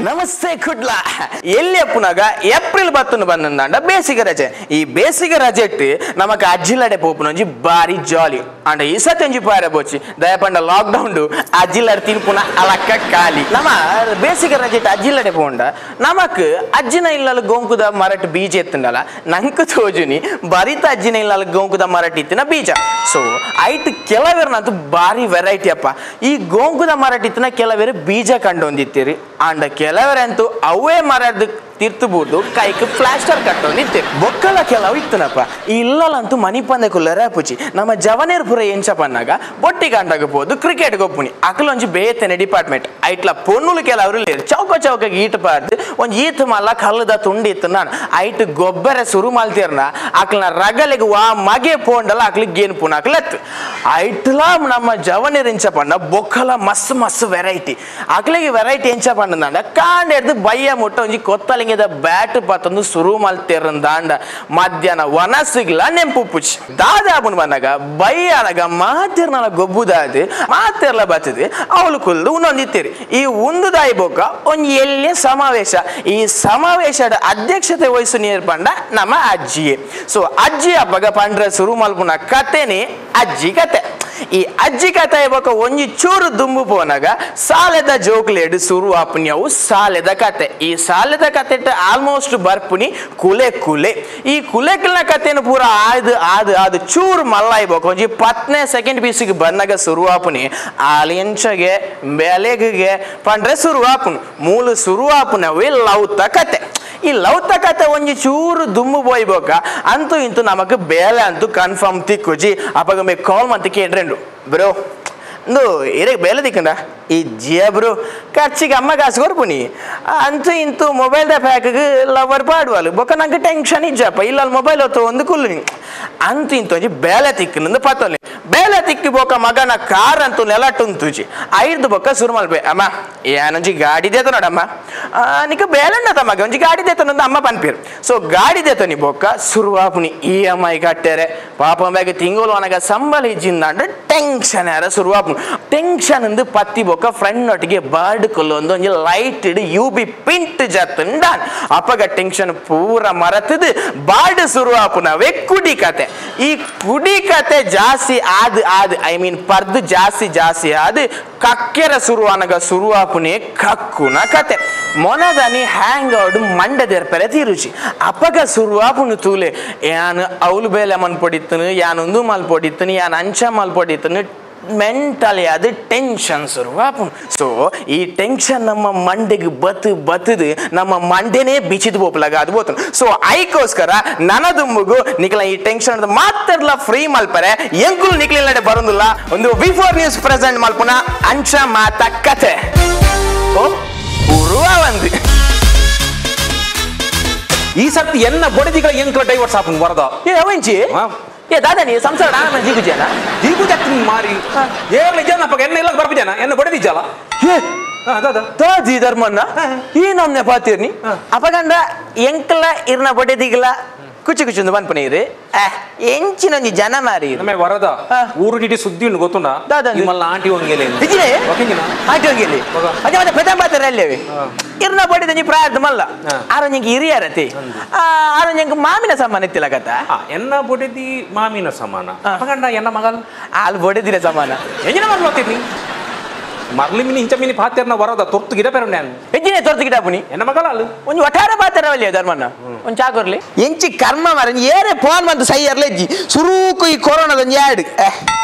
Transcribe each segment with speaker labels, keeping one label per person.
Speaker 1: ನಮಸ್ತೆ ಕುಡ್ಲ ಎಲ್ಲಿ ಅಪ್ಪುನಾಗ ಏಪ್ರಿಲ್ 10 ಬಂದಂದಾಂಡ ಬೇಸಿಗೆ ರಜೆ. ಈ ಬೇಸಿಗೆ ರಜೆ ಇಟ್ಟು ನಮಕ್ ಅಜ್ಜಿಲಡೆ ಪೋಪುನೊಂಜಿ ಬಾರಿ ಜಾಲಿ ಅಂಡ ಈ ಸತಿ ಒಂಜಿ ಪಾರೆ ಬೋಚಿ ದಯಪಂಡ ಲಾಕ್ ಡೌನ್ ಅಜ್ಜಿಲಡೆ ತಿನ್ಪುನ ಅಲಕ್ಕ ಖಾಲಿ. ನಮ್ಮ ಬೇಸಿಗೆ ರಜೆ ಇಟ್ಟು ಅಜ್ಜಿಲಡೆ ಪೋಂಡ ನಮಕ್ ಅಜ್ಜಿನ ಇಲ್ಲಲು ಗೋಂಕುದ ಮರಟ್ ಬೀಜ ಎತ್ತಂಡಲ್ಲ ನಂಕ್ ತೋಜುನಿ ಬರಿತ ಅಜ್ಜಿನ ಇಲ್ಲಲು ಗೋಂಕುದ ಮರಟ್ ಇತ್ತಿನ ಬೀಜ. ಸೊ ಐಟ್ ಕೆಲವೇರ್ನಂತೂ ಬಾರಿ ವೆರೈಟಿ ಅಪ್ಪ. ಈ ಗೋಂಕುದ ಮರಟ್ ಇತ್ತಿನ ಕೆಲವೇರು ಬೀಜ ಕಂಡೊಂದಿತ್ತೀರಿ ಅಂಡ ಕೆಲವರಂತೂ ಅವೇ ಮರದ ತಿರ್ತು ಬೂರ್ದು ಕೈಕ್ ಪ್ಲಾಸ್ಟರ್ ಕಟ್ಟೊಂದಿತ್ತೇವೆ. ಬೊಕ್ಕಲ ಕೆಲವು ಇತ್ತನಪ್ಪ. ಇಲ್ಲಂತೂ ಮನಿ ಪಂದೆ ಕುಲ್ಲರೆ ಪುಚಿ ನಮ್ಮ ಜವನೇರ್ ಪುರ ಎಂಚ ಪನ್ನಾಗ ಬೊಟ್ಟಿ ಗಂಡಾಗ ಪೋದು ಕ್ರಿಕೆಟ್ ಗೊಪ್ಪುನಿ ಅಕಲೊಂಜಿ ಬೇತನೆ ಡಿಪಾರ್ಟ್ಮೆಂಟ್ ಐಟ್ಲ ಪೊನ್ನುಲು ಕೆಲವರು ಚೌಕ ಚೌಕ ಈಟ್ ಪಾರ್ದು ಒಂಜಿ ಈತ್ ಮಲ್ಲ ಕಲ್ಲದ ತುಂಡಿ ಇತ್ತು ನಾನು ಐಟ್ ಗೊಬ್ಬರ ಸುರು ಮಲ್ತಿರ್ನ ಅಕ್ಲನ ರಗಲಿಗೆ ವಾ ಮಗೆ ಪೋಂಡಲ ಅಕ್ಲಿಗೆ ಗೇನ್ ಪುನ ಅಕ್ಲತ್ತು ಐಟ್ಲ ನಮ್ಮ ಜವನೇರ್ ಎಂಚ ಪಣ್ಣ ಬೊಕ್ಕಲ ಮಸ್ತ್ ಮಸ್ತ್ ವೆರೈಟಿ ಅಕ್ಲಿಗೆ ವೆರೈಟಿ ಎಂಚ ಪಣ್ಣಂದ ಕಾಂಡ ಎಡ್ದು ಬಯ್ಯ ಮುಟ್ಟ ಒಂಜಿ ಕೊತ್ತಲಿ ಬ್ಯಾಟ್ ಪತ್ತೊಂದು ಸುರು ಮಲ್ತಿರಂದಾಂಡ ಮಧ್ಯಾಹ್ನ ವನಸಿಗ್ಲ ನೆಂಪು ಪುಚ್ ದಾದಾಪುನ್ ಬಂದಾಗ ಬೈಯಾನಗ ಮಾತಿರ್ನಲ ಗೊಬ್ಬುದಾದು ಮಾತಿರ್ಲ ಬರ್ತದೆ ಅವಳು ಕುಲ್ದು ಉನ್ನೊಂದಿತ್ತೀರಿ. ಈ ಒಂದು ದಾಯಿ ಬೊಕ್ಕ ಒಂಜಿ ಎಲ್ಲಿಯ ಸಮಾವೇಶ. ಈ ಸಮಾವೇಶದ ಅಧ್ಯಕ್ಷತೆ ವಹಿಸು ನೀರು ಪಂಡ ನಮ್ಮ ಅಜ್ಜಿಯೇ. ಸೊ ಅಜ್ಜಿ ಹಬ್ಬಗ ಪಂಡ್ರೆ ಸುರು ಮಲ್ಪುನ ಕತೆನೇ ಅಜ್ಜಿ ಕತೆ. ಈ ಅಜ್ಜಿ ಕತೆ ಬೊಕ್ಕ ಒಂಜಿ ಚೂರು ದುಂಬು ಪೋನಾಗ ಸಾಲೆದ ಜೋಕ್ಲೇಡು ಸುರು ಆಪುನ್ಯವು ಸಾಲೆದ ಕತೆ. ಈ ಸಾಲೆದ ಕತೆ ಆಲ್ಮೋಸ್ಟ್ ಬರ್ಪುನಿ ಕುಲೆ ಕುಲೆ. ಈ ಕುಲೆಕಿಲ್ನ ಕತೆನು ಪೂರ ಆದು ಆದು ಅದು ಚೂರು ಮಲ್ಲಾಯಿ ಬೊಕ್ಕ ಒಂಜಿ 10ನೇ ಸೆಕೆಂಡ್ ಪೀಸಿಗೆ ಬಂದಾಗ ಸುರು ಆಪುನಿ ಆಲಿಂಚಗೆ ಬೆಲೆಗೆ ಪಂಡ್ರೆ ಸುರು ಆಪುನು ಮೂಲು ಸುರು ಆಪುನವೇ ಲೌತ ಕತೆ. ಈ ಲೌತ ಕತೆ ಒಂಜಿ ಚೂರು ದುಂಬು ಬೋಯ್ಬೋಕ ಅಂತೂ ಇಂತೂ ನಮಕ್ ಬೇಲೆ ಅಂತೂ ಕನ್ಫರ್ಮ್ ತಿಕ್ಕುಜಿ. ಅಪಗ ಮೇ ಕಾಲ್ ಮಂತ ಕೇಂಡ್ರೆಂಡು ಬ್ರೋ ಇಂದು ಇರಗೆ ಬೇಲೆ ತಿಕ್ಕಂಡ ಈ ಜಿಯ ಬ್ರೋ ಖರ್ಚಿಗೆ ಅಮ್ಮ ಕಾಸು ಕೊರ್ಪುನಿ ಅಂತೂ ಇಂತೂ ಮೊಬೈಲ್ದ ಪ್ಯಾಕ್ಗೆ ಲವರ್ ಪಾಡುವಲ್ಲ ಬೊಕ್ಕ ನಂಗೆ ಟೆನ್ಷನ್ ಇಜ್ಜಪ್ಪ ಇಲ್ಲ ಅಲ್ಲಿ ಮೊಬೈಲ್ ಹೊತ್ತು ಒಂದು ಕುಲ್ಲು ಅಂತೂ ಇಂತು ಒಂಜಿ ಬೇಲೆ ತಿಕ್ಕನಂದು ಪತ್ತೊಲಿ ಬೇಲೆ ತಿಕ್ಕಿ ಬೊಕ್ಕ ಮಗನ ಕಾರ್ ಅಂತೂ ನೆಲಟುಂತುಜಿ ಐದು ಬೊಕ್ಕ ಸುರು ಮಲ್ಪೆ ಅಮ್ಮ ಏನೊಂಜಿ ಗಾಡಿ ದೇತ ನೋಡಮ್ಮ ನಿಕ ಬೇಲೆಣ್ಣ ಮಗ ಒಂಜಿ ಗಾಡಿ ದೇತನಂದು ಅಮ್ಮ ಪನ್ಪೀರು. ಸೊ ಗಾಡಿ ದೇತನಿ ಬೊಕ್ಕ ಸುರುವಾಪುನಿ ಇ ಎಮ್ I ಕಟ್ಟೆರೆ ಪಾಪ ಬ್ಯಾಗ ತಿಂಗಳು ಅನಗ ಸಂಬಳ ಇಜ್ಜಿಂದ ಟೆನ್ಷನ್ ಯಾರ ಸುರುವಾಪುನಿ ಟೆನ್ಷನ್ ಅಂದು ಪತ್ತಿ ಬೊಕ್ಕ ಫ್ರೆಂಡ್ ಒಟ್ಟಿಗೆ ಬರ್ಡ್ ಕೊಲ್ಲೊಂದು ಒಂಜಿ ಲೈಟ್ ಇಡು you B pint ಜತ್ತುಂಡಾನ್ ಅಪಗ ಟೆನ್ಷನ್ ಪೂರ ಮರತದು ಬಾರ್ಡ್ ಸುರುವಾಪುನವೇ ಕುಡಿ ಕತೆ. ಈ ಕುಡಿ ಕತೆ ಜಾಸ್ತಿ ಆದ್ ಆದ್ I mean ಪರ್ದು ಜಾಸ್ತಿ ಜಾಸ್ತಿ ಆದ್ ಕಕ್ಕೆರ ಸುರುವಾನಗ ಸುರುವಾಪುನೇ ಕಕ್ಕುನ ಕತೆ. ಮೊನದನಿ ಹ್ಯಾಂಗ್ ಔಟ್ ಮಂಡದೆರ್ಪೆರೆ ತೀರುಚಿ ಅಪಗ ಸುರುವಾಪುನು ತೂಲೆ ಯಾನ್ ಅವಲು ಬೇಲೆ ಮನ್ಪೊಡಿತ್ತನು ಯಾನ್ ಒಂದು ಮಲ್ಪೊಡಿತ್ತನು ಯಾನ್ ಅಂಚ ಮಲ್ಪೊಡಿತ್ತನು ಮೆಂಟಲಿ ಅದು ಟೆನ್ಷನ್ ಸುರುವಾಪುನು. ಸೊ ಈ ಟೆನ್ಷನ್ ನಮ್ಮ ಮಂಡೆಗೆ ಬತ್ತು ಬತ್ತದು ನಮ್ಮ ಮಂಡೆನೇ ಬಿಚಿದು ಪೋಪಲಾಗ ಅದು ಬೋತನು. ಸೊ ಐಕೋಸ್ಕರ ನನದುಂಬುಗು ನಿಕಲ ಈ ಟೆನ್ಷನ್ ಮಾತ್ರಲ್ಲ ಫ್ರೀ ಮಲ್ಪರೆ ಎಂಕುಲು ನಿಕ್ಲಿಲ್ಲಡೆ ಬರೋದಿಲ್ಲ ಒಂದು V4 news present ಮಲ್ಪುನ ಅಂಚ ಮಾತ ಕತೆ ಓ ಉರುವ ಒಂದು
Speaker 2: ಈ ಸರ್ತಿ ಎನ್ನ ಬೊಡದಿಗಳ ಎಂಕಲ ಡೈವರ್ಸ್ ಆಪುನು ವರದ
Speaker 1: ಏ ಅವಂಚಿ ಏ ದಾದಾ ನೀ ಸಂಸಾರ ಆನ ಜೀಗುಜೇನ
Speaker 2: ಜೀಗುಜತ್ತಿನ ಮಾರಿ ಏರ್ಲ ಜನ ಎನ್ನ ಇಲ್ಲ ಬರ್ಪಿಜೇನ ಎನ್ನ ಬೊಡದಿಜಲ
Speaker 1: ಏ
Speaker 2: ದಾದಾ
Speaker 1: ದಾದಿ ಧರ್ಮಣ್ಣ ಈ ನಮ್ನೆ ಪಾತಿರ್ನಿ ಅಪಗಂಡ ಎಂಕಲ ಇರ್ನ ಬೊಡೆದಿಗಲ ಕುಚ್ಚು ಕುಚ್ಚು ಪನ್ಪುನೀರು ಎಂಚಿನೊಂಜಿ ಜನ ಮಾರಿ
Speaker 2: ನಮ್ಮೆ ವರದ ಊರು ಡಿಟಿ ಸುದ್ದಿ ಉಂಡು ಗೊತ್ತುಂಡ
Speaker 1: ದಾದಾ
Speaker 2: ನಿಮ್ಮಲ್ಲ ಆಂಟಿ ಒಂಗೆಲೆ
Speaker 1: ಇಜಿನೆ ಆಂಟಿ ಒಂಗೆಲೆ ಅದೇ ಮತ್ತೆ ಪೆತಂ ಪಾತ್ರ ಅಲ್ಲೇವೆ ಇರ್ನ ಬಡಿದ ಪ್ರಾರ್ಥ ಮಲ್ಲ ಆರೋ ನಿಂಗೆ ಹಿರಿಯರತಿ ಆರೋ ನಿಂಗೆ ಮಾಮಿನ ಸಮಾನ ಇತ್ತಿಲ್ಲ ಕಥ
Speaker 2: ಎನ್ನ ಬೊಡೆದಿ ಮಾಮಿನ ಸಮಾನ ಅಪಗಂಡ ಎನ್ನ ಮಗಲ್
Speaker 1: ಆಲ್ ಬೊಡೆದಿನ ಸಮಾನ
Speaker 2: ಎಂಜಿನ ಮರ್ಲೋತಿರ್ನಿ ಮರ್ಲಿ ಮಿನಿ ಇಂಚ ಮಿನಿ ಪಾತೆರ್ನ ವರದ ತೊರ್ತು ಗಿಡ ಪೆರ ನಾನು
Speaker 1: ಎಂಜಿನ ತೊರ್ತು ಗಿಡ ಪುನಿ
Speaker 2: ಎನ್ನ ಮಗಲ ಅಲ್ಲು
Speaker 1: ಒಂಜಿ ಒಟ್ಟಾರೆ ಪಾತೆರವಲ್ಲಿಯ ಧರ್ಮಣ್ಣ ಒಂಜಿ ಚಾಕೊರ್ಲಿ ಎಂಚಿ ಕರ್ಮ ಮರ ಏರೆ ಫೋನ್ ಬಂತು ಸೈ ಅರ್ಲೆಜ್ಜಿ ಸುರೂಕು ಈ ಕೊರೋನಾದ ಒಂಜಿ ಆಡು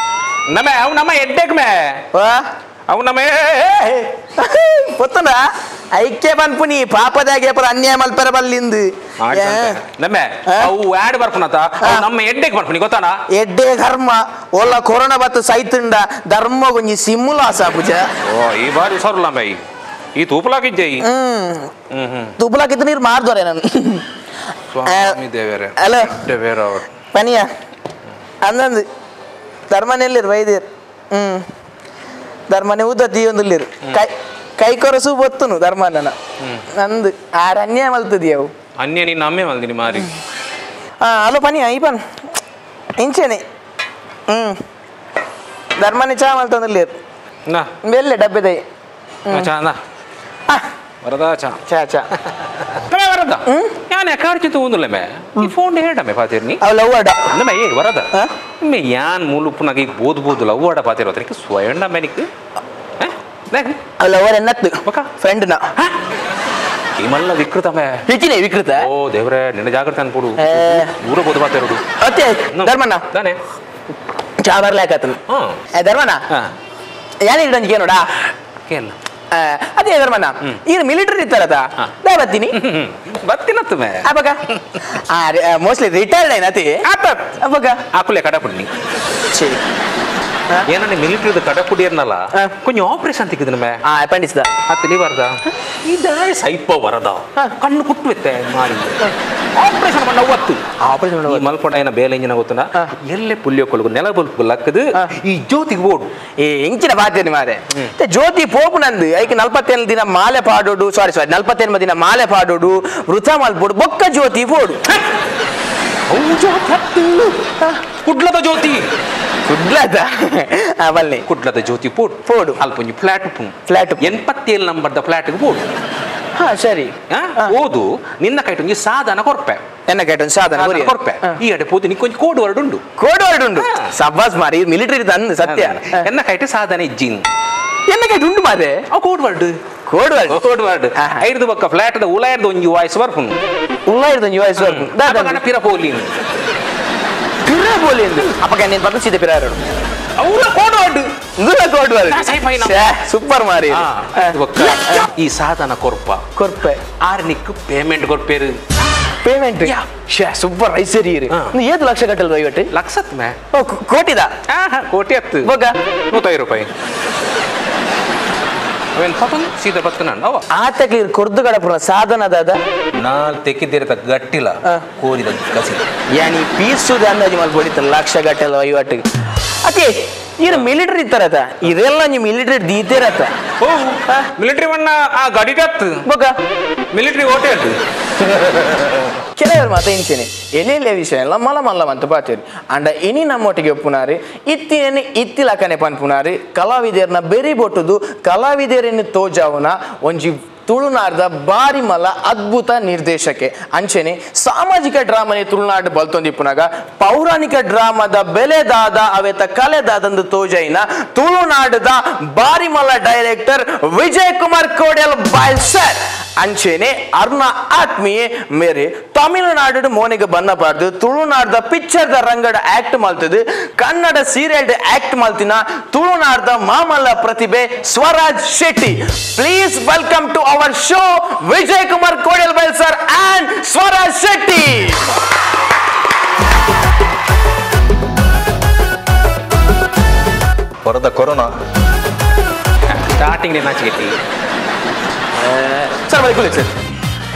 Speaker 2: ನಮ್ಮ ಅವು ನಮ್ಮ ಎಡ್ಡೆಕ್ ಮೇ ಅವು ನಮ್ಮ
Speaker 1: ಗೊತ್ತುಂಡ ಐಕ್ಯ ಪನ್ಪುನಿ ಪಾಪದಾಗೆ ಪರ ಅನ್ಯಾಯ ಮಲ್ಪೆರ ಬಲ್ಲಿಂದು
Speaker 2: ನಮ್ಮ ಅವು ಆಡ್ ಬರ್ಪುನತ ನಮ್ಮ ಎಡ್ಡೆಕ್ ಬರ್ಪುನಿ ಗೊತ್ತಾನ
Speaker 1: ಎಡ್ಡೆ ಕರ್ಮ ಒಲ್ಲ ಕೊರೋನಾ ಬತ್ತು ಸೈತುಂಡ ಧರ್ಮ ಒಂಜಿ ಸಿಮ್ಮುಲ ಆಸಾ ಪೂಜ
Speaker 2: ಓ ಈ ಬಾರಿ ಹುಷಾರುಲ್ಲ ಮೈ ಈ ತೂಪಲಾಕಿಜ್ಜೆ ಈ
Speaker 1: ತೂಪಲಾಕಿದ್ದು ನೀರು ಮಾರ್ದೋರೆ ನಾನು
Speaker 2: ಸ್ವಾಮಿ ದೇವರೇ
Speaker 1: ಹಲೋ
Speaker 2: ದೇವರ ಅವರು
Speaker 1: ಪನಿಯ ಅಂದಂದು ಧರ್ಮನೆಲ್ಲಿರು ವೈದ್ಯರು ಧರ್ಮನೆ ಊದ ತೀಯೊಂದುಲ್ಲಿರು ಕೈ ಕೈ ಕೊರಸು ಬೊತ್ತುನು ಧರ್ಮನ ನಂದು ಆರ್ ಅನ್ಯಾಯ ಮಲ್ತದಿ ಅವು
Speaker 2: ಅನ್ಯ ನೀನು ಅಮ್ಮೆ ಮಲ್ದಿನಿ ಮಾರಿ
Speaker 1: ಹಲೋ ಪನಿಯ ಈ ಪನ್ ಇಂಚೆನೆ ಧರ್ಮನೆ ಚಾ ಮಲ್ತೊಂದುಲ್ಲೇರು
Speaker 2: ನಾ
Speaker 1: ಬೆಲ್ಲೆ ಡಬ್ಬೆದೈ
Speaker 2: ಚಾ ನಾ ವರದಾ ಚಾ
Speaker 1: ಚಾ ಚಾ
Speaker 2: ವರದ ಯಾನ್ ಎಕಾರ್ಚಿತು ಉಂದುಲ್ಲ ಮೇ ಈ ಫೋನ್ ಹೇಳಮೆ ಪಾತಿರ್ನಿ
Speaker 1: ಅವ ಲವ್ ಅಡ
Speaker 2: ಅಂದಮೆ ಏ ವರದ ಮೇ ಯಾನ್ ಮೂಲುಪ್ಪುನಾಗ ಈಗ ಬೋದು ಬೋದು ಲವ್ ಅಡ ಪಾತಿರೋದ್ರಿಗೆ ಸ್ವಯಂಡ ಮೆನಿಕ್
Speaker 1: ಅವ ಲವರ್ ಎನ್ನತ್ತು ಫ್ರೆಂಡ್ ನ
Speaker 2: ಈ ಮಲ್ಲ ವಿಕೃತ ಮೇ
Speaker 1: ಹೆಚ್ಚಿನ ವಿಕೃತ
Speaker 2: ಓ ದೇವ್ರೆ ನಿನ್ನ ಜಾಗ್ರತೆ ಅನ್ಕೊಡು ದೂರ ಬೋದು ಪಾತಿರೋಡು
Speaker 1: ಅತ್ತೆ ಧರ್ಮಣ್ಣ
Speaker 2: ತಾನೆ
Speaker 1: ಚಾ ಬರ್ಲಾಕತ್ತನು ಧರ್ಮಣ್ಣ ಯಾನ್ ಇಡಂಜಿಗೆ ನೋಡಾ
Speaker 2: ಕೇಳ
Speaker 1: ಅದೇ ಧರ್ಮಣ್ಣ ಈಗ ಮಿಲಿಟರಿ ಇತ್ತಾರತ ದಾ ಬತ್ತೀನಿ
Speaker 2: ಬತ್ತಿನತ್ತು ಮೇ
Speaker 1: ಅವಾಗ ಮೋಸ್ಟ್ಲಿ ರಿಟೈರ್ಡ್ ಏನತಿ ಅವಾಗ
Speaker 2: ಆಕುಲೆ ಕಡಪುಡಿ
Speaker 1: ಸರಿ
Speaker 2: ಏನನ್ನ ಮಿಲಿಟರಿದ ಕಡಪುಡಿ ಅನ್ನಲ್ಲ ಕೊಂಚ ಆಪರೇಷನ್ ತಿಕ್ಕಿದ ಮೇ
Speaker 1: ಅಪೆಂಡಿಕ್ಸ್ the
Speaker 2: ಅತ್ತಲಿ ಬರದ ಇದೇ ಸೈಪ ವರದ ಕಣ್ಣು ಕುಟ್ಟುತ್ತೆ ಮಾರಿ ಆಪರೇಷನ್ ಮಾಡ ಅವತ್ತು
Speaker 1: ಆಪರೇಷನ್
Speaker 2: ಈ ಮಲ್ಪಡ ಏನ ಬೇಲೆ ಇಂಜಿನ ಗೊತ್ತನ ಎಲ್ಲೆ ಪುಲ್ಯ ಕೊಲಗು ನೆಲ ಬಲ್ಪು ಲಕ್ಕದು ಈ ಜ್ಯೋತಿಗೆ ಓಡು
Speaker 1: ಈ ಇಂಚಿನ ಬಾತೇನಿ ಮಾರೆ ಜ್ಯೋತಿ ಪೋಪು ನಂದು ಐಕ್ 47 ದಿನ ಮಾಲೆ ಪಾಡೋಡು ಸಾರಿ ಸಾರಿ 48 ದಿನ ಮಾಲೆ ಪಾಡೋಡು ವೃಥ ಮಲ್ಪೋಡು ಬೊಕ್ಕ ಜ್ಯೋತಿ ಪೋಡು
Speaker 2: ಕುಡ್ಲದ ಜ್ಯೋತಿ
Speaker 1: ಕುಡ್ಲದ ಬಲ್ಲೆ
Speaker 2: ಕುಡ್ಲದ ಜ್ಯೋತಿ ಪೋಡು
Speaker 1: ಪೋಡು
Speaker 2: ಅಲ್ಪ ಒಂಜಿ ಫ್ಲಾಟ್
Speaker 1: ಫ್ಲಾಟ್
Speaker 2: 87 ನಂಬರ್ದ ಫ್ಲಾಟ್ಗೆ ಪೋಡು
Speaker 1: ಹಾ ಸರಿ
Speaker 2: ಓದು ನಿನ್ನ ಕೈಟೊಂಜಿ ಸಾಧನ ಕೊರ್ಪೆ
Speaker 1: ಎನ್ನ ಕೈಟೊಂಜಿ ಸಾಧನ
Speaker 2: ಕೊರ್ಪೆ ಈ ಅಡೆ ಪೋದು ನಿಕ್ಕೊಂಜಿ ಕೋಡ್ ವರ್ಡ್ ಉಂಡು
Speaker 1: ಕೋಡ್ ವರ್ಡ್ ಉಂಡು ಸಬ್ಬಾಸ್ ಮಾರಿ ಮಿಲಿಟರಿ ತಂದು ಸತ್ಯ
Speaker 2: ಎನ್ನ ಕೈಟೆ ಸಾಧನ ಇಜ್ಜಿನ್
Speaker 1: ಎನ್ನ ಕೈಟ್ ಉಂಡು ಮಾರೆ
Speaker 2: code word
Speaker 1: code word
Speaker 2: code word ಐದು ಬೊಕ್ಕ ಫ್ಲಾಟ್ ದ ಉಲಾಯರ್ದ ಒಂಜಿ ವಾಯ್ಸ್ ಬರ್ಪುಂಡು
Speaker 1: ಉಲಾಯರ್ದ ಒಂಜಿ ವಾಯ್ಸ್ ಬರ್ಪುಂಡು
Speaker 2: ಪಿರ ಪೋಲಿ
Speaker 1: ಪಿರ ಪೋಲಿ ಅಪ್ಪಗ ನೀನು ಪಕ್ಕ ಸೀತೆ ಪಿರ
Speaker 2: ಅವರ ಕೋಡ್ ವರ್ಡ್
Speaker 1: ಇಂದುಲ code word super ಮಾರಿ
Speaker 2: ಈ ಸಾಧನ ಕೊರ್ಪ
Speaker 1: ಕೊರ್ಪೆ
Speaker 2: ಆರ್ನಿಕ್ ಪೇಮೆಂಟ್ ಕೊರ್ಪೇರು
Speaker 1: payment super I ಸರಿ ಏದು ಲಕ್ಷ ಕಟ್ಟಲ್ವ ಇವತ್ತು
Speaker 2: ಲಕ್ಷತ್ ಮೇ
Speaker 1: ಕೋಟಿದ
Speaker 2: ಕೋಟಿ ಹತ್ತು
Speaker 1: ಬೊಕ್ಕ
Speaker 2: 150 ರೂಪಾಯಿ ಅವೇನು ಪತನ್ ಸೀದಾ ಬತ್ತನ ಅವ
Speaker 1: ಆತಕ್ಕೆ ಕೊರ್ದು ಕಡಪುರ ಸಾಧನ ದಾದ
Speaker 2: ನಾಲ್ ತೆಕ್ಕಿದ್ದೀರ ಗಟ್ಟಿಲ್ಲ ಕೋರಿದ ಕಸಿ
Speaker 1: ಯಾನಿ ಪೀಸುದ ಅಂದಾಜು ಮಲ್ಪೊಡಿತ ಲಕ್ಷ ಗಟ್ಟಲ್ಲ ಐವಟ್ಟಿಗೆ ಅತಿ ಇದು ಮಿಲಿಟರಿ ಇತ್ತಾರತ ಇದೆಲ್ಲ ನೀವು ಮಿಲಿಟರಿ ದೀತೇರತ
Speaker 2: ಓ ಮಿಲಿಟರಿ ವಣ್ಣ ಆ ಗಾಡಿ ಟತ್
Speaker 1: ಬೊಕ್ಕ
Speaker 2: ಮಿಲಿಟರಿ ಹೋಟೆಲ್
Speaker 1: ಕೆಲವರು ಮಾತ ಇಂಚೆನೆ ಎಲ್ಲೆಲ್ಲ ವಿಷಯ ಎಲ್ಲ ಮಲ ಮಲ್ಲ ಅಂತ ಪಾತೇರಿ ಅಂಡ ಇನಿ ನಮ್ಮೊಟ್ಟಿಗೆ ಒಪ್ಪುನಾರಿ ಇತ್ತಿನೇನೆ ಇತ್ತಿಲಕನೆ ಪನ್ಪುನಾರಿ ಕಲಾವಿದರ್ನ ಬೆರಿ ಬೊಟ್ಟುದು ಕಲಾವಿದರನ್ನು ತೋಜಾವುನ ಒಂಜಿ ತುಳುನಾಡ್ದ ಬಾರಿ ಮಲ್ಲ ಅದ್ಭುತ ನಿರ್ದೇಶಕೆ ಅಂಚೆನೆ ಸಾಮಾಜಿಕ ಡ್ರಾಮನೆ ತುಳುನಾಡು ಬಲ್ತೊಂದಿಪ್ಪುನಾಗ ಪೌರಾಣಿಕ ಡ್ರಾಮದ ಬೆಲೆದಾದ ಅವೆತ ಕಲೆದಾದಂದು ತೋಜೈನ ತುಳುನಾಡದ ಬಾರಿ ಮಲ್ಲ director Vijay Kumar Kodialbail sir ಅಂಚೆನೆ ಅರುಣ ಆತ್ಮೀಯೆ ಮೇರೆ ತಮಿಳುನಾಡು ಮೋನೆಗೆ ಬನ್ನಬಾರ್ದು ತುಳುನಾಡ್ದ ಪಿಕ್ಚರ್ದ ರಂಗಡ ಆಕ್ಟ್ ಮಾಡ್ತದೆ ಕನ್ನಡ ಸೀರಿಯಲ್ ಆಕ್ಟ್ ಮಾಡ್ತಿನ ತುಳುನಾಡ್ದ ಮಾಮಲ್ಲ ಪ್ರತಿಭೆ Swaraj Shetty. Please welcome to our show Vijay Kumar Kodialbail sir and Swaraj Shetty.
Speaker 3: Varada corona
Speaker 2: starting ನಾಚಿಗೆಟ್ಟಿ
Speaker 1: sir ಬಲೆ ಕುಲ್ಲಿ ಸರ್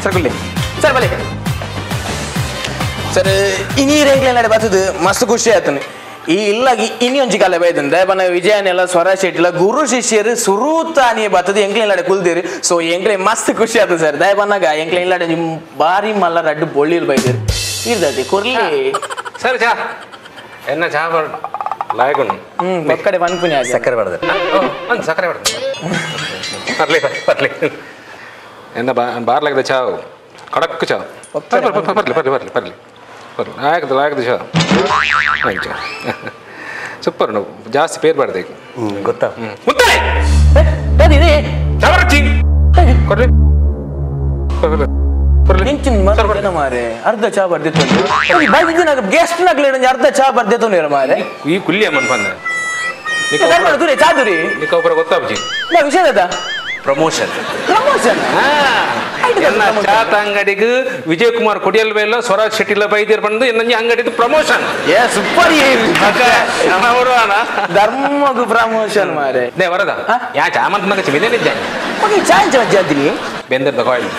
Speaker 1: ಸರ್ ಕುಲ್ಲಿ ಸರ್ ಬಲೆ ಸರ್ ಇನಿ ರೇಗ್ಲೆ ನಡೆ ಬರ್ತದೆ ಮಸ್ತ್ ಖುಷಿ ಆಯ್ತಾನೆ ಈ ಇಲ್ಲಾಗಿ ಇನಿ ಒಂಜಿ ಕಾಲ ಬೈದನ್ ದಯಪನ ವಿಜಯನೆಲ್ಲ ಸ್ವರಾಜ್ ಶೆಟ್ಟಿಲ ಗುರು ಶಿಷ್ಯರು ಸುರೂತಾನಿಯೇ ಬರ್ತದೆ ಎಂಕ್ಲೆ ಇಲ್ಲಾಡೆ ಕುಲ್ದಿರಿ ಸೊ ಎಂಕ್ಲೆ ಮಸ್ತ್ ಖುಷಿ ಆಯ್ತು ಸರ್ ದಯಪನ್ನಾಗ ಎಂಕ್ಲೆ ಇಲ್ಲಾಡೆ ನಿಮ್ಮ ಬಾರಿ ಮಲ್ಲ ರಡ್ಡು ಬೊಳ್ಳಿಲ್ ಬೈದಿರಿ ಇರ್ದತಿ ಕೊರ್ಲಿ
Speaker 2: ಸರ್ ಚಾ ಎನ್ನ ಚಾ ಬರ್ ಲಾಯಗುಣ
Speaker 1: ಒಕ್ಕಡೆ ಪನ್ಪುನಿ
Speaker 3: ಸಕ್ಕರೆ ಬರ್ತದೆ
Speaker 2: ಸಕ್ಕರೆ ಬರ್ತದೆ ಬರ್ಲಿ ಬರ್ಲಿ ಎನ್ನ ಬಾರ್ಲಾಗದ ಚಾ ಕಡಕ್ ಚಾ ಬರ್ಲಿ ಬರ್ಲಿ ಬರ್ಲಿ ಬರ್ಲಿ ಬರ್ಲಿ ಲಾಯಕದ ಲಾಯಕದ ಚಾ ಚಾ ಸೂಪರ್ ನಾವು ಜಾಸ್ತಿ ಪೇರ್ ಬಾರ್ದು ಈಗ
Speaker 3: ಗೊತ್ತಾ
Speaker 2: ಮುತ್ತಾರೆ ಕೊಡ್ಲಿ
Speaker 1: ಮಾರೆ ಅರ್ಧ ಚಾ ಬರ್ದಿತ್ತು ಗೆಸ್ಟ್ ನಗ್ಲಿ ಅರ್ಧ ಚಾ ಬರ್ದಿತ್ತು ಮಾರೆ
Speaker 2: ಈ ಕುಲ್ಲಿ ಅಮ್ಮನ್ ಬಂದ
Speaker 1: ಚಾದುರಿ
Speaker 2: ನಿಕ್ಕ ಗೊತ್ತಾಬ್ಜಿ
Speaker 1: ವಿಷಯದ
Speaker 2: ಪ್ರಮೋಷನ್
Speaker 1: ಪ್ರಮೋಷನ್
Speaker 2: ಚಾತ ಅಂಗಡಿಗೆ ವಿಜಯ್ ಕುಮಾರ್ ಕೊಡಿಯಲ್ ಬೇಲ ಸ್ವರಾಜ್ ಶೆಟ್ಟಿಲ ಬೈದಿರ್ ಬಂದು ಎನ್ನ ಅಂಗಡಿದು ಪ್ರಮೋಷನ್
Speaker 1: ಏ ಸೂಪರ್ ಧರ್ಮಗು ಪ್ರಮೋಷನ್ ಮಾರೆ
Speaker 2: ನೇ ವರದ ಯಾ ಚಾಮಂತ ಮಗ ಚಿಮಿದೆ ನಿಜ
Speaker 1: ಓಕೆ ಚಾಂಚ ಜಾತಿನಿ
Speaker 2: ಬೆಂದರ್ದ ಕಾಯಿಲ್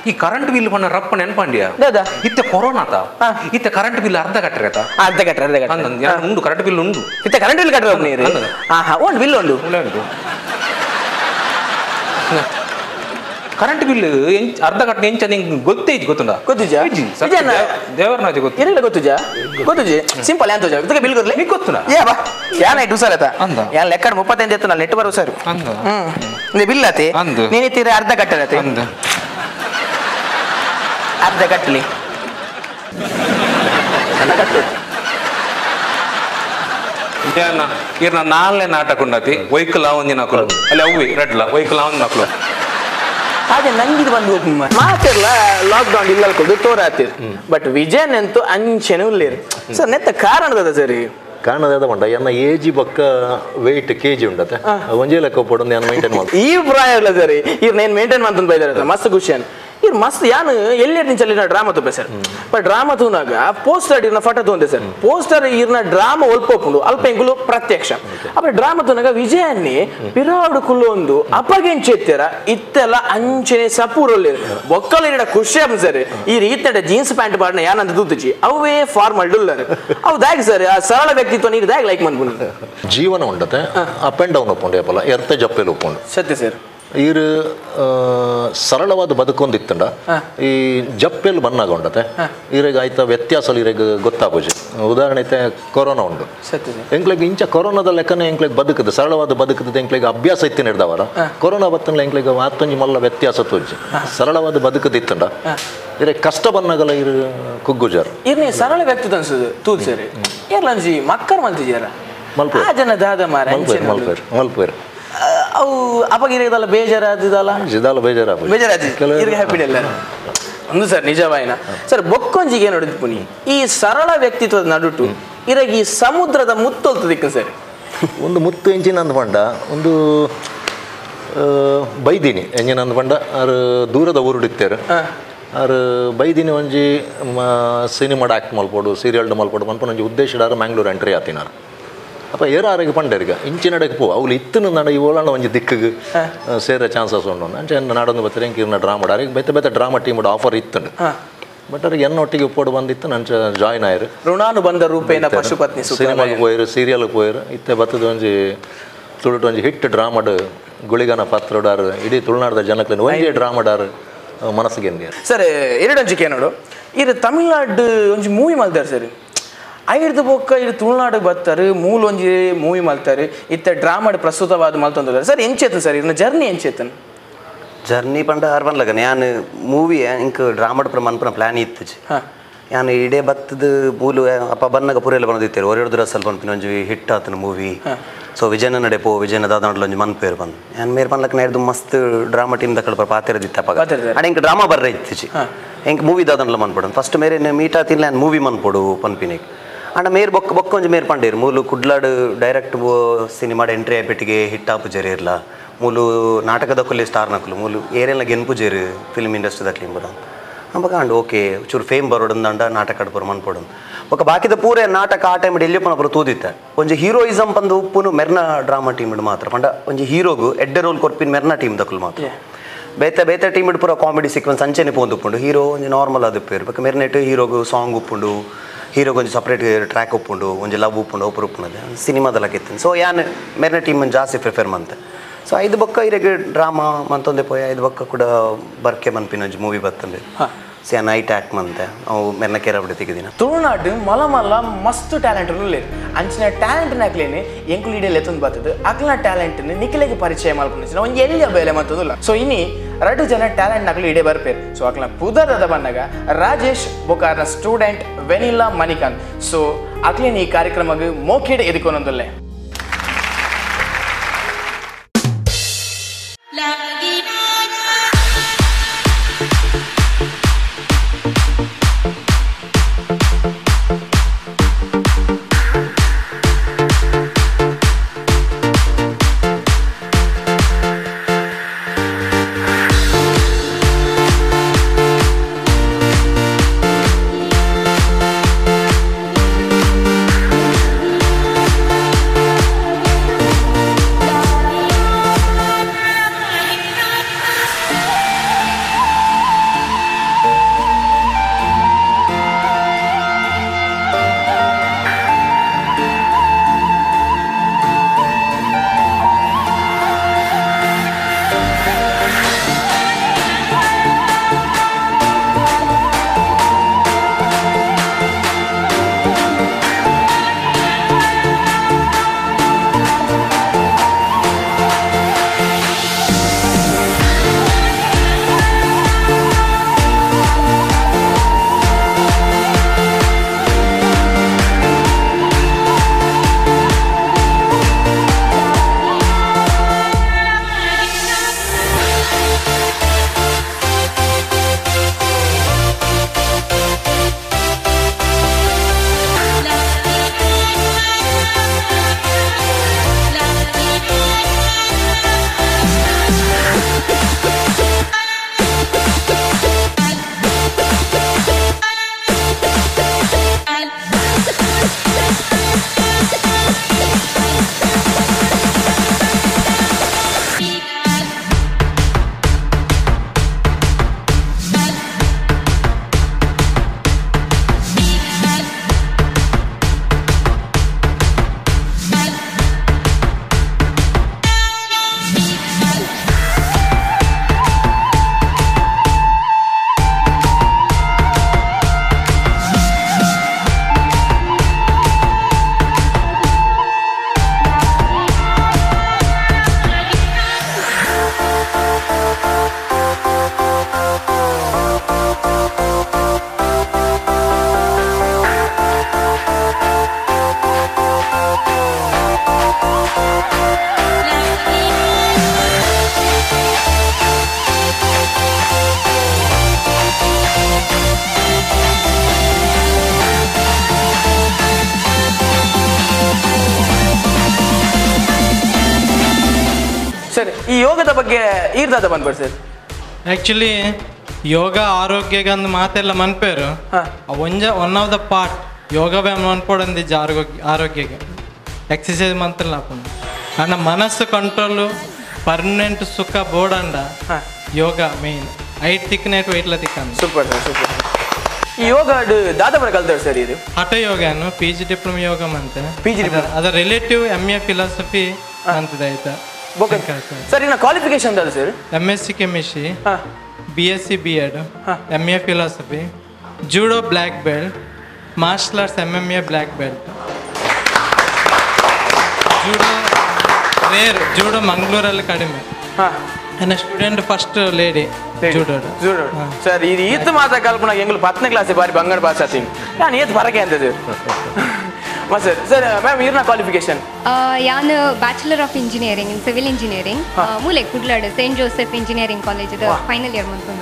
Speaker 2: ಈ ಕರೆಂಟ್ ಬಿಲ್ ಬಣ್ಣ ರಪ್ಪ ನೆನಪಾಂಡ್ಯ ಇತ್ತೆ ಕೊರೋನಾ ಇತ್ತೆ ಕರೆಂಟ್ ಬಿಲ್ ಅರ್ಧ ಕಟ್ಟರೆ
Speaker 1: ಅರ್ಧ ಕಟ್ಟರೆ ಅರ್ಧ ಕಟ್ಟರೆ
Speaker 2: ಉಂಡು ಕರೆಂಟ್ ಬಿಲ್ ಉಂಡು
Speaker 1: ಇತ್ತೆ ಕರೆಂಟ್ ಬಿಲ್ ಕಟ್ಟರೆ ನೀರು ಹಾ ಹಾ ಉಂಡು ಬಿಲ್ ಉಂಡು
Speaker 2: ಉಂಡು ಕರೆಂಟ್ ಬಿಲ್ ಅರ್ಧ ಕಟ್ಟನೆ ಎಂಚ ನಿಂಗೆ ಗೊತ್ತೇ ಇಜ್ಜಿ ಗೊತ್ತುಂಡ
Speaker 1: ಗೊತ್ತಿಜಾ
Speaker 2: ದೇವರನಾಜಿ ಗೊತ್ತು
Speaker 1: ಇರಲ್ಲ ಗೊತ್ತುಜಾ ಗೊತ್ತುಜಿ ಸಿಂಪಲ್ ಎಂತ ಇದಕ್ಕೆ ಬಿಲ್ ಕೊರ್ಲಿ
Speaker 2: ನಿಂಗೆ ಗೊತ್ತುಂಡ
Speaker 1: ಏ ಬಾ ಯಾನ್ ಐಟು ಸರ್ ಆತ
Speaker 2: ಅಂದ.
Speaker 1: ಯಾನ್ ಲೆಕ್ಕಡ್ 35 ಎತ್ತು ನಾನು ನೆಟ್ ಬರೋ ಸರ್
Speaker 2: ಅಂದ.
Speaker 1: ನೀ ಬಿಲ್ ಆತಿ
Speaker 2: ಅಂದು.
Speaker 1: ನೀನ್ ಇತ್ತೀರ ಅರ್ಧ ಕಟ್ಟಲತಿ
Speaker 2: ಅಂದ
Speaker 1: ಅರ್ಧ ಕಟ್ಟಲಿ ಕಟ್ಟು
Speaker 2: ಇರ್ನ ನಾಲ್ನೇ ನಾಟಕ ಉಂಡತಿ ವೈಕಲ್ ಒಂದಿನ ಹಾಕಲು ಅಲ್ಲಿ ಅವ್ವಿ ರೆಡ್ಲ ವೈಕಲ್ ಒಂದಿನ ಹಾಕಲು
Speaker 1: ಹಾಗೆ ನಂಗಿದು ಬಂದು ಹೋಗಿ ಮಾತಿರ್ಲ ಲಾಕ್ ಡೌನ್ ಇಲ್ಲ ಅಲ್ಕೊಂಡು ತೋರಾತಿರ್ ಬಟ್ ವಿಜಯನ್ ಅಂತೂ ಅಂಚೆನೂ ಉಳ್ಳೇರು ಸರ್ ನೆತ್ತ ಕಾರಣದ ಸರ್
Speaker 3: ಕಾರಣದ ಉಂಟ ಎನ್ನ ಏಜಿ ಬಕ್ಕ ವೆಯ್ಟ್ ಕೆಜಿ ಉಂಡತೆ ಒಂಜೇ ಲೆಕ್ಕ ಪೊಡೊಂದು ಯಾನ್ ಮೇಂಟೈನ್ ಮಾಡ್ತೀನಿ
Speaker 1: ಈ ಪ್ರಾಯ ಇಲ್ಲ ಸರ್ ಇರ್ ನೇನು ಮೇಂಟೈನ್ ಮಾಡ್ತಂದು ಬೈದಾರ ಮಸ್ತ್ ಖುಷಿ ಇರ್ ಮಸ್ತ್ ಯಾನು ಎಲ್ಲಿ ನಿಂಚಲ್ಲಿ ಡ್ರಾಮಾ ತುಪ್ಪೆ ಸರ್ ಬಟ್ ಡ್ರಾಮಾ ತೂನಾಗ ಪೋಸ್ಟರ್ ಇರ್ನ ಫೋಟೋ ತೂಂದೆ ಸರ್ ಪೋಸ್ಟರ್ ಇರ್ನ ಡ್ರಾಮಾ ಒಲ್ಪೋಪುಂಡು ಅಲ್ಪ ಎಂಕುಲು ಪ್ರತ್ಯಕ್ಷ ಅಪ್ಪ ಡ್ರಾಮಾ ತೂನಾಗ ವಿಜಯನ್ನಿ ಪಿರಾಡು ಕುಲ್ಲೊಂದು ಅಪಗೆಂಚೆತ್ತೆರ ಇತ್ತೆಲ್ಲ ಅಂಚನೆ ಸಪೂರಲ್ಲಿ ಬೊಕ್ಕಲು ಇರಡ ಖುಷಿ ಆಪು ಸರ್ ಈ ರೀತಿ ಜೀನ್ಸ್ ಪ್ಯಾಂಟ್ ಪಾಡಿನ ಯಾನಂತ ತೂತುಚಿ ಅವೇ ಫಾರ್ಮಲ್ ಡುಲ್ಲರ್ ಅವು ದಾಗ್ ಸರ್ ಆ ಸರಳ ವ್ಯಕ್ತಿತ್ವ ನೀರು ದಾಗ್ ಲೈಕ್ ಮನ್ಪುಂಡು
Speaker 3: ಜೀವನ ಉಂಡತೆ ಅಪ್ ಅಂಡ್ ಡೌನ್ ಒಪ್ಪುಂಡು ಯಪ್ಪಲ ಎರ್ತೆ ಜಪ್ಪೆಲು ಒಪ್ಪುಂಡು
Speaker 1: ಸತ್ಯ ಸರ್
Speaker 3: ಈರು ಸರಳವಾದ ಬದುಕೊಂದಿತ್ತಂಡ ಈ ಜಪ್ಪೆಲ್ ಬನ್ನಾಗ ಉಂಡತೆ ಈರೆಗ್ ಆಯ್ತ ವ್ಯತ್ಯಾಸ ಈರೆಗ್ ಗೊತ್ತಾಪುಜಿ ಉದಾಹರಣೆ ಐತೆ ಕೊರೋನಾ ಉಂಡು ಎಂಕ್ಲೆಗ್ ಇಂಚ ಕೊರೋನಾದ ಲೆಕ್ಕನೆ ಎಂಕ್ಲೆಗ್ ಬದುಕದ ಸರಳವಾದ ಬದುಕದ ಎಂಕ್ಲೆಗ್ ಅಭ್ಯಾಸ ಇತ್ತಿನ ಹಿಡ್ದವರ ಕೊರೋನಾ ಬತ್ತಂಡ್ಲ ಎಂಕ್ಲೆಗ್ ಆತೊಂಜಿ ಮಲ್ಲ ವ್ಯತ್ಯಾಸ ತೋಜಿ ಸರಳವಾದ ಬದುಕದಿತ್ತಂಡ ಇರೆ ಕಷ್ಟ ಬನ್ನಾಗಲ ಇರು ಕುಗ್ಗುಜಾರ್
Speaker 1: ಇರ್ನೇ ಸರಳ ವ್ಯಕ್ತಿ ಅನ್ಸುದು ತೂದ್ ಸರಿ ಇರ್ಲಂಜಿ ಮಕ್ಕರ್ ಮಲ್ತಿಜಾರ ಆ ಜನ ದಾದ ಮಾರ
Speaker 3: ಮಲ್ಪೇರ್ ಮಲ್ಪೇರ್
Speaker 1: ಅವು ಅಪಗಿರಿದಲ್ಲ ಬೇಜಾರಾದಿದಲ್ಲ
Speaker 3: ಜಿದಾಲ ಬೇಜಾರಾಪ
Speaker 1: ಬೇಜಾರಾದಿ ಇರ್ಗೆ ಹ್ಯಾಪಿ ಇಲ್ಲ ಒಂದು ಸರ್ ನಿಜವಾಯಿನ ಸರ್ ಬೊಕ್ಕೊಂಜಿಗೆ ನೋಡಿದ್ ಪುನಿ ಈ ಸರಳ ವ್ಯಕ್ತಿತ್ವದ ನಡುಟು ಇರಗ ಈ ಸಮುದ್ರದ ಮುತ್ತೊಲ್ತು ದಿಕ್ಕ ಸರ್
Speaker 3: ಒಂದು ಮುತ್ತು ಎಂಚಿನ ಅಂದ ಪಂಡ ಒಂದು ಬೈದಿನಿ ಎಂಜಿನ ಅಂದ ಪಂಡ ಆರು ದೂರದ ಊರುಡಿತ್ತೇರು ಆರು ಬೈದಿನಿ ಒಂಜಿ ಸಿನಿಮಾಡ್ ಆ್ಯಕ್ಟ್ ಮಲ್ಪೋಡು ಸೀರಿಯಲ್ಡ್ ಮಲ್ಪೋಡು ಪನ್ಪುನ ಒಂಜಿ ಉದ್ದೇಶಡಾರು ಮ್ಯಾಂಗ್ಳೂರ್ ಎಂಟ್ರಿ ಆತಿನಾರು ಅಪ್ಪ ಏರ ಆರೋಗ್ಯ ಪಂಡೇರ್ಗ ಇಂಚಿನಡೆಗೆ ಪೋ ಅವ್ಲು ಇತ್ತಿನ ನಡ ಈ ಓಲಾಂಡ ಒಂಜಿ ದಿಕ್ಕಿಗೆ ಸೇರ ಚಾನ್ಸಸ್ ಉಂಡು ಅಂಚೆ ನಾಡೊಂದು ಬತ್ತಾರೆ ಎಂಕಿರ್ನ ಡ್ರಾಮಾ ಆರಿಗೆ ಬೇತೆ ಬೇತೆ ಡ್ರಾಮಾ ಟೀಮ್ ಆಫರ್ ಇತ್ತಂಡು ಬಟ್ ಅವ್ರಿಗೆ ಎನ್ನೊಟ್ಟಿಗೆ ಉಪ್ಪೋಡು ಬಂದಿತ್ತು ನಂಚ ಜಾಯ್ನ್ ಆಯ್ರು
Speaker 1: ಋಣಾನುಬಂಧ ರೂಪೇಣ ಪಶುಪತ್ನಿ
Speaker 3: ಸಿನಿಮಾಗೆ ಪೋಯಿರು ಸೀರಿಯಲ್ಗೆ ಪೋಯಿರು ಇತ್ತೆ ಬತ್ತದ ಒಂಜಿ ತುಳುಟು ಒಂಜಿ ಹಿಟ್ ಡ್ರಾಮಾಡ್ ಗುಳಿಗನ ಪಾತ್ರಡಾರು ಇಡೀ ತುಳುನಾಡದ ಜನಕ್ಲೇನು ಒಂಜಿ ಡ್ರಾಮಾಡಾರು ಮನಸ್ಸಿಗೆ
Speaker 1: ಸರ್ ಎರಡೊಂಜಿಕೆ ನೋಡು ಇದು ತಮಿಳ್ನಾಡು ಒಂಜಿ ಮೂವಿ ಮಲ್ದಾರೆ ಸರ್ ಐರ್ದು ಬೊಕ್ಕ ಇದು ತುಳುನಾಡಿಗೆ ಬರ್ತಾರೆ ಮೂಲೊಂಜಿ ಮೂವಿ ಮಲ್ತಾರೆ ಇತ್ತ ಡ್ರಾಮಾಡ್ ಪ್ರಸ್ತುತವಾದ ಮಲ್ತೊಂದು ಸರ್ ಎಂಚೇತನ್ ಸರ್ ಇದನ್ನ ಜರ್ನಿ ಎಂಚೇತನ್
Speaker 4: ಜರ್ನಿ ಪಂಡ ಅರ್ಬನ್ ಲಗನ್ ಯಾನ್ ಮೂವಿ ಇಂಕ್ ಡ್ರಾಮಾಡ್ ಪ್ರ ಮನ್ಪುನ ಪ್ಲಾನ್ ಇತ್ತುಜಿ ಯಾನ್ ಇಡೇ ಬತ್ತದ ಮೂಲು ಅಪ್ಪ ಬನ್ನಗ ಪೂರೆಲ್ಲ ಬಂದಿತ್ತೇರು ಒರೆಡ್ದು ರಸಲ್ ಪನ್ಪಿನ ಒಂಜಿ ಹಿಟ್ ಆತನ ಮೂವಿ ಸೊ ವಿಜಯನ ನಡೆ ಪೋ ವಿಜಯನ ದಾದಾಂಡ್ಲ ಒಂಜಿ ಮನ್ಪೇರು ಬಂದು ಯಾನ್ ಮೇರ್ ಪನ್ಲಕ್ ನೈರ್ದು ಮಸ್ತ್ ಡ್ರಾಮಾ ಟೀಮ್ ದಕ್ಕಳ ಪಾತಿರದಿತ್ತ ಅಪ್ಪಗ ಅಂಡ್ ಇಂಕ್ ಡ್ರಾಮಾ ಬರ್ರೆ ಇತ್ತುಜಿ ಇಂಕ್ ಮೂವಿ ದಾದಾಂಡ್ಲ ಮನ್ಪಡು ಫಸ್ಟ್ ಮೇರೆ ಮೀಟ್ ಆತಿಲ್ಲ ಯಾನ್ ಮೂವಿ ಮನ್ಪೊಡು ಪನ್ಪಿನಿಕ್ ಅಂಡ ಮೇರ್ ಬೊಕ್ಕ ಬೊಕ್ಕ ಒಂಜಿ ಮೇರ್ ಪಂಡೇರು ಮೂಲು ಕುಡ್ಲಾಡು ಡೈರೆಕ್ಟ್ ಸಿನಿಮಾಡ್ ಎಂಟ್ರಿ ಆಯ್ಪೆಟ್ಟಿಗೆ ಹಿಟ್ ಆಪು ಜೇರು ಇರ್ಲ ಮೂಲು ನಾಟಕದ ಕೊಲ್ಲಿ ಸ್ಟಾರ್ ನಕಲು ಮೂಲು ಏರೆಲ್ಲ ಗೆನ್ಪು ಜೇರು ಫಿಲ್ಮ್ ಇಂಡಸ್ಟ್ರಿ ದಕ್ಲಿ ಬರೋ ಅಂಬಕ ಅಂಡ್ ಓಕೆ ಚೂರು ಫೇಮ್ ಬರೋಡಂದ ನಾಟಕ ಆಡ್ಪರು ಮನ್ಪೊಡು ಬೊಕ್ಕ ಬಾಕಿದ ಪೂರೆ ನಾಟಕ ಆ ಟೈಮ್ ಎಲ್ಲಿ ಪನಪುರ ತೂದಿತ್ತ ಒಂಜಿ ಹೀರೋಯಿಸಮ್ ಪಂದು ಉಪ್ಪುನು ಮೆರ್ನ ಡ್ರಾಮಾ ಟೀಮ್ ಮಾತ್ರ ಪಂಡ ಒಂಜಿ ಹೀರೋಗು ಎಡ್ಡೆ ರೋಲ್ ಕೊರ್ಪಿನ ಮೆರ್ನ ಟೀಮ್ ದಕ್ಕಲು ಮಾತ್ರ ಬೇತೆ ಬೇತೆ ಟೀಮ್ ಪೂರ ಕಾಮಿಡಿ ಸೀಕ್ವೆನ್ಸ್ ಅಂಚೆನೆ ಪೋಂದು ಉಪ್ಪುಂಡು ಹೀರೋ ಒಂಜಿ ನಾರ್ಮಲ್ ಅದು ಪೇರು ಬೊಕ್ಕ ಮೆರ್ನೆಟ್ ಹೀರೋಗು ಸಾಂಗ್ ಉಪ್ಪುಂಡು ಹೀರೋಗೆ ಒಂಜಿ ಸಪ್ರೇಟ್ ಟ್ರ್ಯಾಕ್ ಉಪ್ಪುಂಡು ಒಂಜಿ ಲವ್ ಉಪ್ಪುಂಡು ಒಬ್ಬರು ಉಪ್ಪುಂಡು ಸಿನಿಮಾದಲ್ಲ ಕಿತ್ತು ಸೊ ಯಾನ್ ಮೇರ್ನ ಟೀಮ್ ಜಾಸ್ತಿ ಪ್ರಿಫೇರ್ ಮಂತೆ ಸೊ ಐದು ಬೊಕ್ಕ ಇರೆಗ್ ಡ್ರಾಮಾ ಮಂತೊಂದೆ ಪೋಯ ಐದು ಬೊಕ್ಕ ಕೂಡ ಬರ್ಕೆ ಮನ್ಪಿನ ಒಂಜಿ ಮೂವಿ ಬತ್ತಂದೆ ಸೊ ನೈಟ್ ಆ್ಯಕ್ಟ್ ಮಂತೆ ಅವು ಮೆರ್ನ ಕೇರ ಬಿಡಿ ತೆಗೆದಿನ
Speaker 1: ತುಳುನಾಡು ಮಲ ಮಲ್ಲ ಮಸ್ತ್ ಟ್ಯಾಲೆಂಟ್ ಉಲ್ಲೇರು ಅಂಚಿನ ಟ್ಯಾಲೆಂಟ್ ನಾಕ್ಲೇನೆ ಎಂಕುಲು ಇಡೀ ಎತ್ತೊಂದು ಬರ್ತದೆ ಅಕ್ಲನ ಟ್ಯಾಲೆಂಟ್ ನಿಖಿಲೆಗೆ ಪರಿಚಯ ಮಲ್ಪುನ ಒಂಜಿ ಎಲ್ಲಿಯ ಬೇಲೆ ಮತ್ತೊಂದಿಲ್ಲ ಸೊ ಇನಿ ಎರಡು ಜನ ಟ್ಯಾಲೆಂಟ್ ನಕಲು ಇಡೇ ಬರ್ಪೇರು ಸೊ ಅಕ್ಲನ ಪುದರದ ಬಂದಾಗ ರಾಜೇಶ್ ಬೊಕಾರ್ನ ಸ್ಟೂಡೆಂಟ್ ವೆನಿಲಾ ಮಣಿಕಾಂತ್ ಸೊ ಅಕ್ಲೇನ ಈ ಕಾರ್ಯಕ್ರಮಕ್ಕೆ ಮೋಖಿಡ್ ಎದುಕೊನೊಂದುಲ್ಲೆ ಈ ಯೋಗದ ಬಗ್ಗೆ ಈರ್ದಾದ ಬಂದ್ಬಿಡಿ ಸರ್.
Speaker 5: ಆ್ಯಕ್ಚುಲಿ ಯೋಗ ಆರೋಗ್ಯಗೆ ಅಂದ್ ಮಾತೆಲ್ಲ ಮನ್ಪೇರು ಒಂಜ one of the part ಯೋಗ ವ್ಯಾಯಾಮ ಮನ್ಪೋಡಂದಿಜ್ಜ ಆರೋಗ್ಯಗೆ ಎಕ್ಸಸೈಸ್ ಮಂತ್ರಲ್ಲ ಹಾಕೊಂಡು ನನ್ನ ಮನಸ್ಸು ಕಂಟ್ರೋಲು ಪರ್ಮನೆಂಟ್ ಸುಖ ಬೋಡಂಡ ಯೋಗ ಮೇನ್ ಐಟ್ ತಿಕ್ಕನೇಟ್ ವೈಟ್ಲ ತಿಕ್ಕಂದು.
Speaker 1: Super sir super. ಈ ಯೋಗ ದಾದಪುರ ಕಲ್ತೇವೆ ಸರ್ ಇದು
Speaker 5: ಹಠ ಯೋಗನು P G diploma ಯೋಗ ಮಂತೆ
Speaker 1: P G diploma
Speaker 5: ಅದರ relative M A philosophy ಅಂತದೆ ಆಯ್ತಾ
Speaker 1: ಸರ್. ಇನ್ನು ಕ್ವಾಲಿಫಿಕೇಶನ್ ದಾದ sir?
Speaker 5: M S C chemistry, B S C B Ed, M A philosophy, judo black belt, martial arts M M A black belt, judo rare, judo ಮಂಗಳೂರಲ್ಲಿ ಕಡಿಮೆ. ನನ್ನ student first lady judo.
Speaker 1: Judo sir ಇದು ಈತ ಮಾತ್ರ ಕಲ್ಪನಾ ಎಂಗ್ಳು 10ನೇ class ಬಾರಿ ಬಂಗಾರ pass ಆತೀನಿ ನಾನು ಈತ ಬರಕೆ ಅಂತ sir. Sir sir ma'am ಇರ್ನ ಕ್ವಾಲಿಫಿಕೇಶನ್?
Speaker 6: ಯಾನ್ bachelor of engineering in civil engineering ಮೂಲೆ ಕುಡ್ಲಾಡು Saint Joseph engineering college final year ಮುಂದೆ.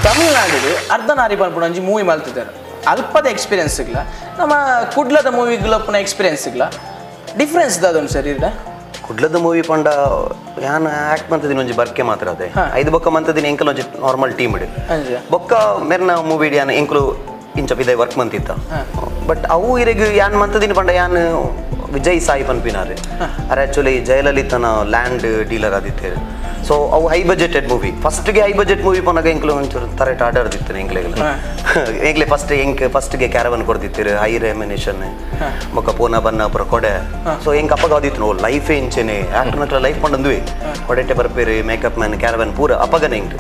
Speaker 1: ತಮಿಳ್ನಾಡು ಅರ್ಧನಾರಿ ಪನ್ಪುಣಂಜಿ ಮೂವಿ ಮಲ್ತಿದ್ದಾರೆ ಅಲ್ಪದ ಎಕ್ಸ್ಪೀರಿಯನ್ಸ್ ಸಿಗ್ಲ ನಮ್ಮ ಕುಡ್ಲದ ಮೂವಿಗಳಪ್ಪನ ಎಕ್ಸ್ಪೀರಿಯನ್ಸ್ ಸಿಗ್ಲ ಡಿಫ್ರೆನ್ಸ್ ದಾದೊಂದು ಸರ್ ಇರ್ದ
Speaker 4: ಕುಡ್ಲದ ಮೂವಿ ಪಂಡ ಯಾನ್ ಆ್ಯಕ್ಟ್ ಮಂತದಿನ ಒಂಜಿ ಬರ್ಕೆ ಮಾತ್ರ ಅದೇ ಐದು ಬೊಕ್ಕ ಮಂತದಿನ ಎಂಕಲ್ ಒಂಜಿ ನಾರ್ಮಲ್ ಟೀಮ್ ಇಡು ಬೊಕ್ಕ ಮೆರ್ನ ಮೂವಿ ಯಾನ್ ಎಂಕಲು ಇಂಚ ಇದೆ ವರ್ಕ್ ಮಂತಿತ್ತ ಬಟ್ ಅವು ಇರೆಗ್ ಯಾನ್ ಮಂತದಿನ ಪಂಡ ಯಾನ್ ವಿಜಯ್ ಸಾಯಿ ಪನ್ಪಿನಾರೆ ಅರೆ ಆ್ಯಕ್ಚುಲಿ ಜಯಲಲಿತನ ಲ್ಯಾಂಡ್ ಡೀಲರ್ ಆದಿತ್ತೇರು. ಸೊ ಅವು high budgeted movie ಫಸ್ಟ್ಗೆ high budget movie ಪೋನಾಗ ಎಂಕ್ಲು ಒಂಚೂರು ತರೆಟ್ ಆರ್ಡರ್ ದಿತ್ತೇನೆ ಎಂಕ್ಲೆಗ್ಲ ಎಂಕ್ಲೆ ಫಸ್ಟ್ ಎಂಕ್ ಫಸ್ಟ್ಗೆ ಕ್ಯಾರವನ್ ಕೊಡ್ದಿತ್ತೀರು ಹೈ ರೆಮಿನೇಷನ್ ಬೊಕ್ಕ ಪೋನ ಬನ್ನ ಪುರ ಕೊಡೆ. ಸೊ ಎಂಕ್ ಅಪ್ಪಗ ಆದಿತ್ತು ಲೈಫೇ ಇಂಚೆನೆ ಆ್ಯಕ್ಟರ್ನಕ್ಲ ಲೈಫ್ ಪಂಡಂದುವೆ ಕೊಡೆಟೆ ಬರ್ಪೇರು makeup man caravan ಪೂರ ಅಪ್ಪಗನೆ ಎಂಕ್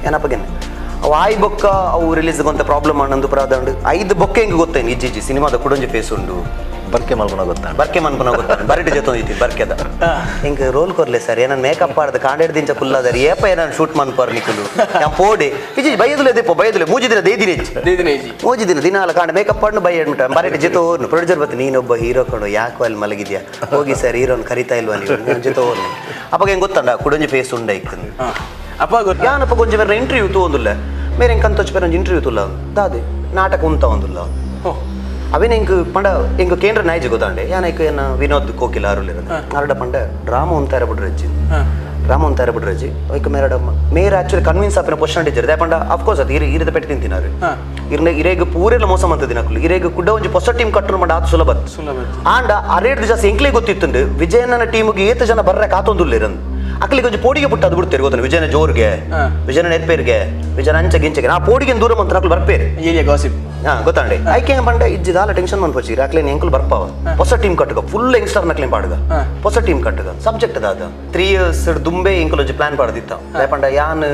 Speaker 4: ಏನಪ್ಪಗನೆ ಅವು ಆಯ್ ಬೊಕ್ಕ ಅವು ರಿಲೀಸ್ ಗೊಂತ ಪ್ರಾಬ್ಲಮ್ ಅನ್ನಂದು ಪುರ ಅದಂಡು ಐದು ಬೊಕ್ಕ ಹೆಂಗೆ ಗೊತ್ತೇನು ಇಜ್ಜಿ ಸಿನಿಮಾದ ಕುಡೊಂಜಿ ಫೇಸ್ ಉಂಡು
Speaker 3: ಬರ್ಕೆ ಮಲ್ಪನ ಗೊತ್ತಾ
Speaker 4: ಬರ್ಕೆ ಮನ್ಪನ ಗೊತ್ತಾ ಬರಟಿ ಜೊತೆ ಐತಿ ಬರ್ಕೆದ ಹಿಂಗೆ ರೋಲ್ ಕೊರ್ಲೆ ಸರ್ ಏನನ್ ಮೇಕಪ್ ಆಡ್ದು ಕಾಂಡೇಡ್ ದಿಂಚ ಕುಲ್ಲಾದಾರೆ ಏಪ ಏನನ್ ಶೂಟ್ ಮನ್ಪಾರ್ ನಿಕುಲು ನಾನು ಪೋಡೆ ಇಜ್ಜಿ ಬೈದುಲೆ ದೇಪೋ ಬೈದುಲೆ ಮೂಜಿ ದಿನ ದೇದಿನ ಮೂಜಿ ದಿನ ದಿನ ಅಲ್ಲ ಕಾಂಡ ಮೇಕಪ್ ಆಡ್ನು ಬೈ ಹೇಳ್ಬಿಟ್ಟ ಬರಟಿ ಜೊತೆ ಹೋಗ್ನು ಪ್ರೊಡ್ಯೂಸರ್ ಬತ್ತು ನೀನೊಬ್ಬ ಹೀರೋ ಕಣು ಯಾಕೋ ಅಲ್ಲಿ ಮಲಗಿದ್ಯಾ ಹೋಗಿ ಸರ್ ಹೀರೋನ್ ಕರಿತಾ ಇಲ್ವಾ ನೀವು ನನ್ನ ಜೊತೆ ಹೋಗ್ನು ಅಪ್ಪ ಹೆಂಗೆ ಗೊತ್ತಂಡ ಕುಡೊಂಜಿ ಫೇಸ್ ಉಂಡ ಇಕ್ಕಂದು
Speaker 1: ಅಪ್ಪ ಗೊತ್ತ
Speaker 4: ಯಾನಪ್ಪ ಕೊಂಚ ಬೇರೆ ಇಂಟರ್ವ್ಯೂ ತೂಂದುಲ್ಲ ಮೇರೆ ಎಂಕ್ ಕಂತೊಚ್ಚ ಬೇರೆ ಒಂಜಿ ಇಂಟರ್ವ್ಯೂ ತುಲ್ಲ ದಾದೆ ನಾಟಕ ಉಂತ ಒಂದುಲ್ಲ ಅವೇನ ಎಂಕ್ ಪಂಡ ಎಂಕ್ ಕೇಂದ್ರ ನಾಯ್ಜ ಗೊತ್ತಾಂಡೆ ಯಾನೈಕ್ ಏನ ವಿನೋದ್ ಕೋಕಿಲ ಅರುಳಿರೋದು ಅರಡ ಪಂಡ ಡ್ರಾಮ ಉಂತಾರ ಬಿಡ್ರಜ್ಜಿ ಡ್ರಾಮ ಉಂತಾರ ಬಿಡ್ರಜ್ಜಿ ಐಕ್ ಮೇರಡ ಮೇರ ಆಕ್ಚುಲಿ ಕನ್ವಿನ್ಸ್ ಆಪಿನ ಪೊಸಿಷನ್ ಟೀಚರ್ ಪಂಡ ಅಫ್ಕೋರ್ಸ್ ಅದು ಇರಿದ ಪೆಟ್ಟು ತಿಂತಿನಾರು ಇರ್ನ ಇರೇಗ ಪೂರೆಲ್ಲ ಮೋಸ ಮಂತದಿನ ಅಕ್ಲು ಇರೇಗ ಕುಡ್ಡ ಒಂಜಿ ಹೊಸ ಟೀಮ್ ಕಟ್ಟರು ಮಂಡ ಆತು ಸುಲಭ ಆಂಡ ಅರೇಡ್ ಜಾಸ್ತಿ ಎಂಕ್ಲೇ ಗೊತ್ತಿತ್ತುಂಡು ವಿಜಯನ ಟೀಮ್ಗೆ ಏತ ಜನ ಬರ್ರೆ ಕಾತೊಂದುಲ್ಲೇರಂದು ಅಕ್ಲಿಗೆ ಒಂಜಿ ಪೋಡಿಗೆ ಪುಟ್ಟ ಅದು ಬಿಡ್ತೇವೆ ಗೊತ್ತ ವಿಜಯನ ಜೋರ್ಗೆ ವಿಜಯನ ನೆತ್ಪೇರ್ಗೆ ವಿಜಯನ ಅಂಚ ಗಿಂಚಗೆ ನಾ ಪೋಡಿಗೆ ದೂರ ಮಂತ್ರ ಅಕ್ಲು ಬರ್ಪೇರು
Speaker 1: ಏರಿಯಾ ಗಾಸಿಪ್
Speaker 4: ಹಾ ಗೊತ್ತಾಂಡೆ ಐಕೆ ಪಂಡ ಇಜ್ಜಿದಾಲ ಟೆನ್ಷನ್ ಮನ್ಪೊಚ್ಚಿ ಅಕ್ಲೆ ಎಂಕುಲು ಬರ್ಪಾವ ಹೊಸ ಟೀಮ್ ಕಟ್ಟುಗ ಫುಲ್ ಯಂಗ್ಸ್ಟರ್ ನಕ್ಲೇನ್ ಪಾಡುಗ ಹೊಸ ಟೀಮ್ ಕಟ್ಟುಗ ಸಬ್ಜೆಕ್ಟ್ ದಾದ 3 ಇಯರ್ಸ್ ದುಂಬೆ ಎಂಕುಲು ಒಂಜಿ ಪ್ಲಾನ್ ಪಾಡ್ದಿತ್ತ ಪಂಡ ಯಾನ್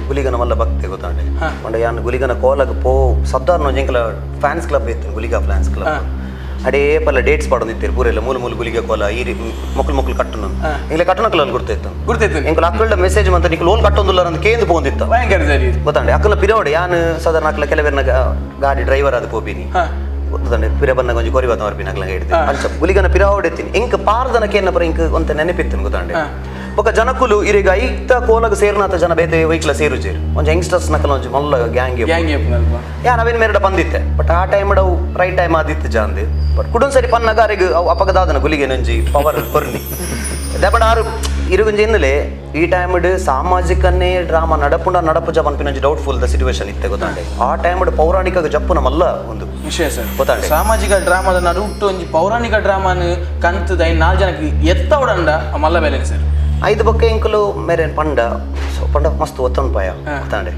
Speaker 4: ಗುಲಿಗನ ಮಲ್ಲ ಭಕ್ತಿ ಗೊತ್ತಾಂಡೆ ಪಂಡ ಯಾನ್ ಗುಲಿಗನ ಕೋಲಗ ಪೋ ಸದ್ದಾರ್ನ ಒಂಜಿ ಎಂಕಲ ಫ್ಯಾನ್ಸ್ ಕ್ಲಬ್ ಇತ್ತು ಗುಲಿಗ ಫ್ಯಾನ್ಸ್ ಕ್ಲಬ್ ಅಡೇ ಪಲ್ಲ ಡೇಟ್ಸ್ ಪಾಡೊಂದಿತ್ತೀರು ಪೂರೆಲ್ಲ ಮೂಲ ಮೂಲ ಗುಲಿಗೆ ಕೋಲ ಈ ಮೊಕ್ಕಲು ಮೊಕ್ಕಲು ಕಟ್ಟುನು ಇಂಗ್ಲೆ ಕಟ್ಟುನಕಲ ಗುರ್ತಿತ್ತು
Speaker 1: ಗುರ್ತಿತ್ತು
Speaker 4: ಎಂಕುಲು ಅಕ್ಕಳ ಮೆಸೇಜ್ ಮಂತ ನಿಕುಲು ಓಲ್ ಕಟ್ಟೊಂದುಲ್ಲ ಅಂತ ಕೇಂದು ಪೋಂದಿತ್ತ
Speaker 1: ಭಯಂಕರ ಸರಿ
Speaker 4: ಗೊತ್ತಾಂಡೆ ಅಕ್ಕಲ ಪಿರೋಡೆ ಯಾನ್ ಸಾಧಾರಣ ಅಕ್ಕಲ ಕೆಲವೇರ್ನ ಗಾಡಿ ಡ್ರೈವರ್ ಅದು ಪೋಪಿನಿ ಗೊತ್ತಾಂಡೆ ಪಿರ ಬನ್ನ ಕೊಂಚ ಕೊರಿ ಬತ್ತ ಮರ್ಪಿನ ಅಕ್ಕಲ ಹಿಡಿದು ಅಂಚ ಗುಲಿಗನ ಪಿರಾವಡೆತ್ತೀನಿ ಇಂಕ್ ಪಾರ್ದನ ಕೇನ ಇಂಕ್ ಒಂತ ನೆನಪಿತ್ತನು ಗೊತ್ತಾಂಡೆ ಬೊಕ ಜನಕುಲು ಇರಿಗ ಐತ ಕೋಲಗ ಸೇರ್ನಾತ ಜನ ಬೇತೆ ವೈಕ್ಲ ಸೇರುಜೇರು ಒಂಜಿ ಯಂಗ್ಸ್ಟರ್ಸ್ ನಕಲ ಒಂಜಿ ಮಲ್ಲ ಗ್ಯಾಂಗ್
Speaker 1: ಗ್ಯಾಂಗ್
Speaker 4: ಯಾನ್ ಅವೇನ್ ಮೇರಡ ಬಂದಿತ್ತೆ ಬಟ್ ಆ ಟೈಮ್ ಅವು ರೈಟ್ ಟೈಮ್ ಆದಿತ್ತು ಜಾಂದು ಬಟ್ ಕುಡೊಂದ್ ಸರಿ ಪನ್ನಗ ಅರೆಗ್ ಅವು ಅಪಗದಾದನ ಗುಲಿಗೆ ನಂಜಿ ಪವರ್ ಕೊರ್ನಿ ಬಟ್ ಆರು ಇರುಗುಂಜಿ ಎನ್ನಲೆ ಈ ಟೈಮ್ ಸಾಮಾಜಿಕನ್ನೇ ಡ್ರಾಮಾ ನಡಪುಂಡ ನಡಪುಜ ಪನ್ಪಿನಂಜಿ doubtful the situation ಇತ್ತೆ ಗೊತ್ತಾಂಡೆ ಆ ಟೈಮ್ ಪೌರಾಣಿಕ ಜಪ್ಪುನ ಮಲ್ಲ ಒಂದು
Speaker 1: ವಿಷಯ ಸರ್
Speaker 4: ಗೊತ್ತಾಂಡೆ
Speaker 1: ಸಾಮಾಜಿಕ ಡ್ರಾಮಾದ ನಡುಟ್ಟು ಒಂಜಿ ಪೌರಾಣಿಕ ಡ್ರಾಮಾನ ಕಂತದ ಐನ್ ನಾಲ್ ಜನಕ್ಕೆ ಎತ್ತ ಉಡಂಡ ಮಲ್ಲ ಬೇಲೆ ಸರ್
Speaker 4: ಐದು ಬೊಕ್ಕ ಎಂಕುಲು ಮೇರೆ ಪಂಡ ಸೊ ಪಂಡ ಮಸ್ತ್ ಒತ್ತೊಂದು ಪಾಯ ಗೊತ್ತಾಂಡೆ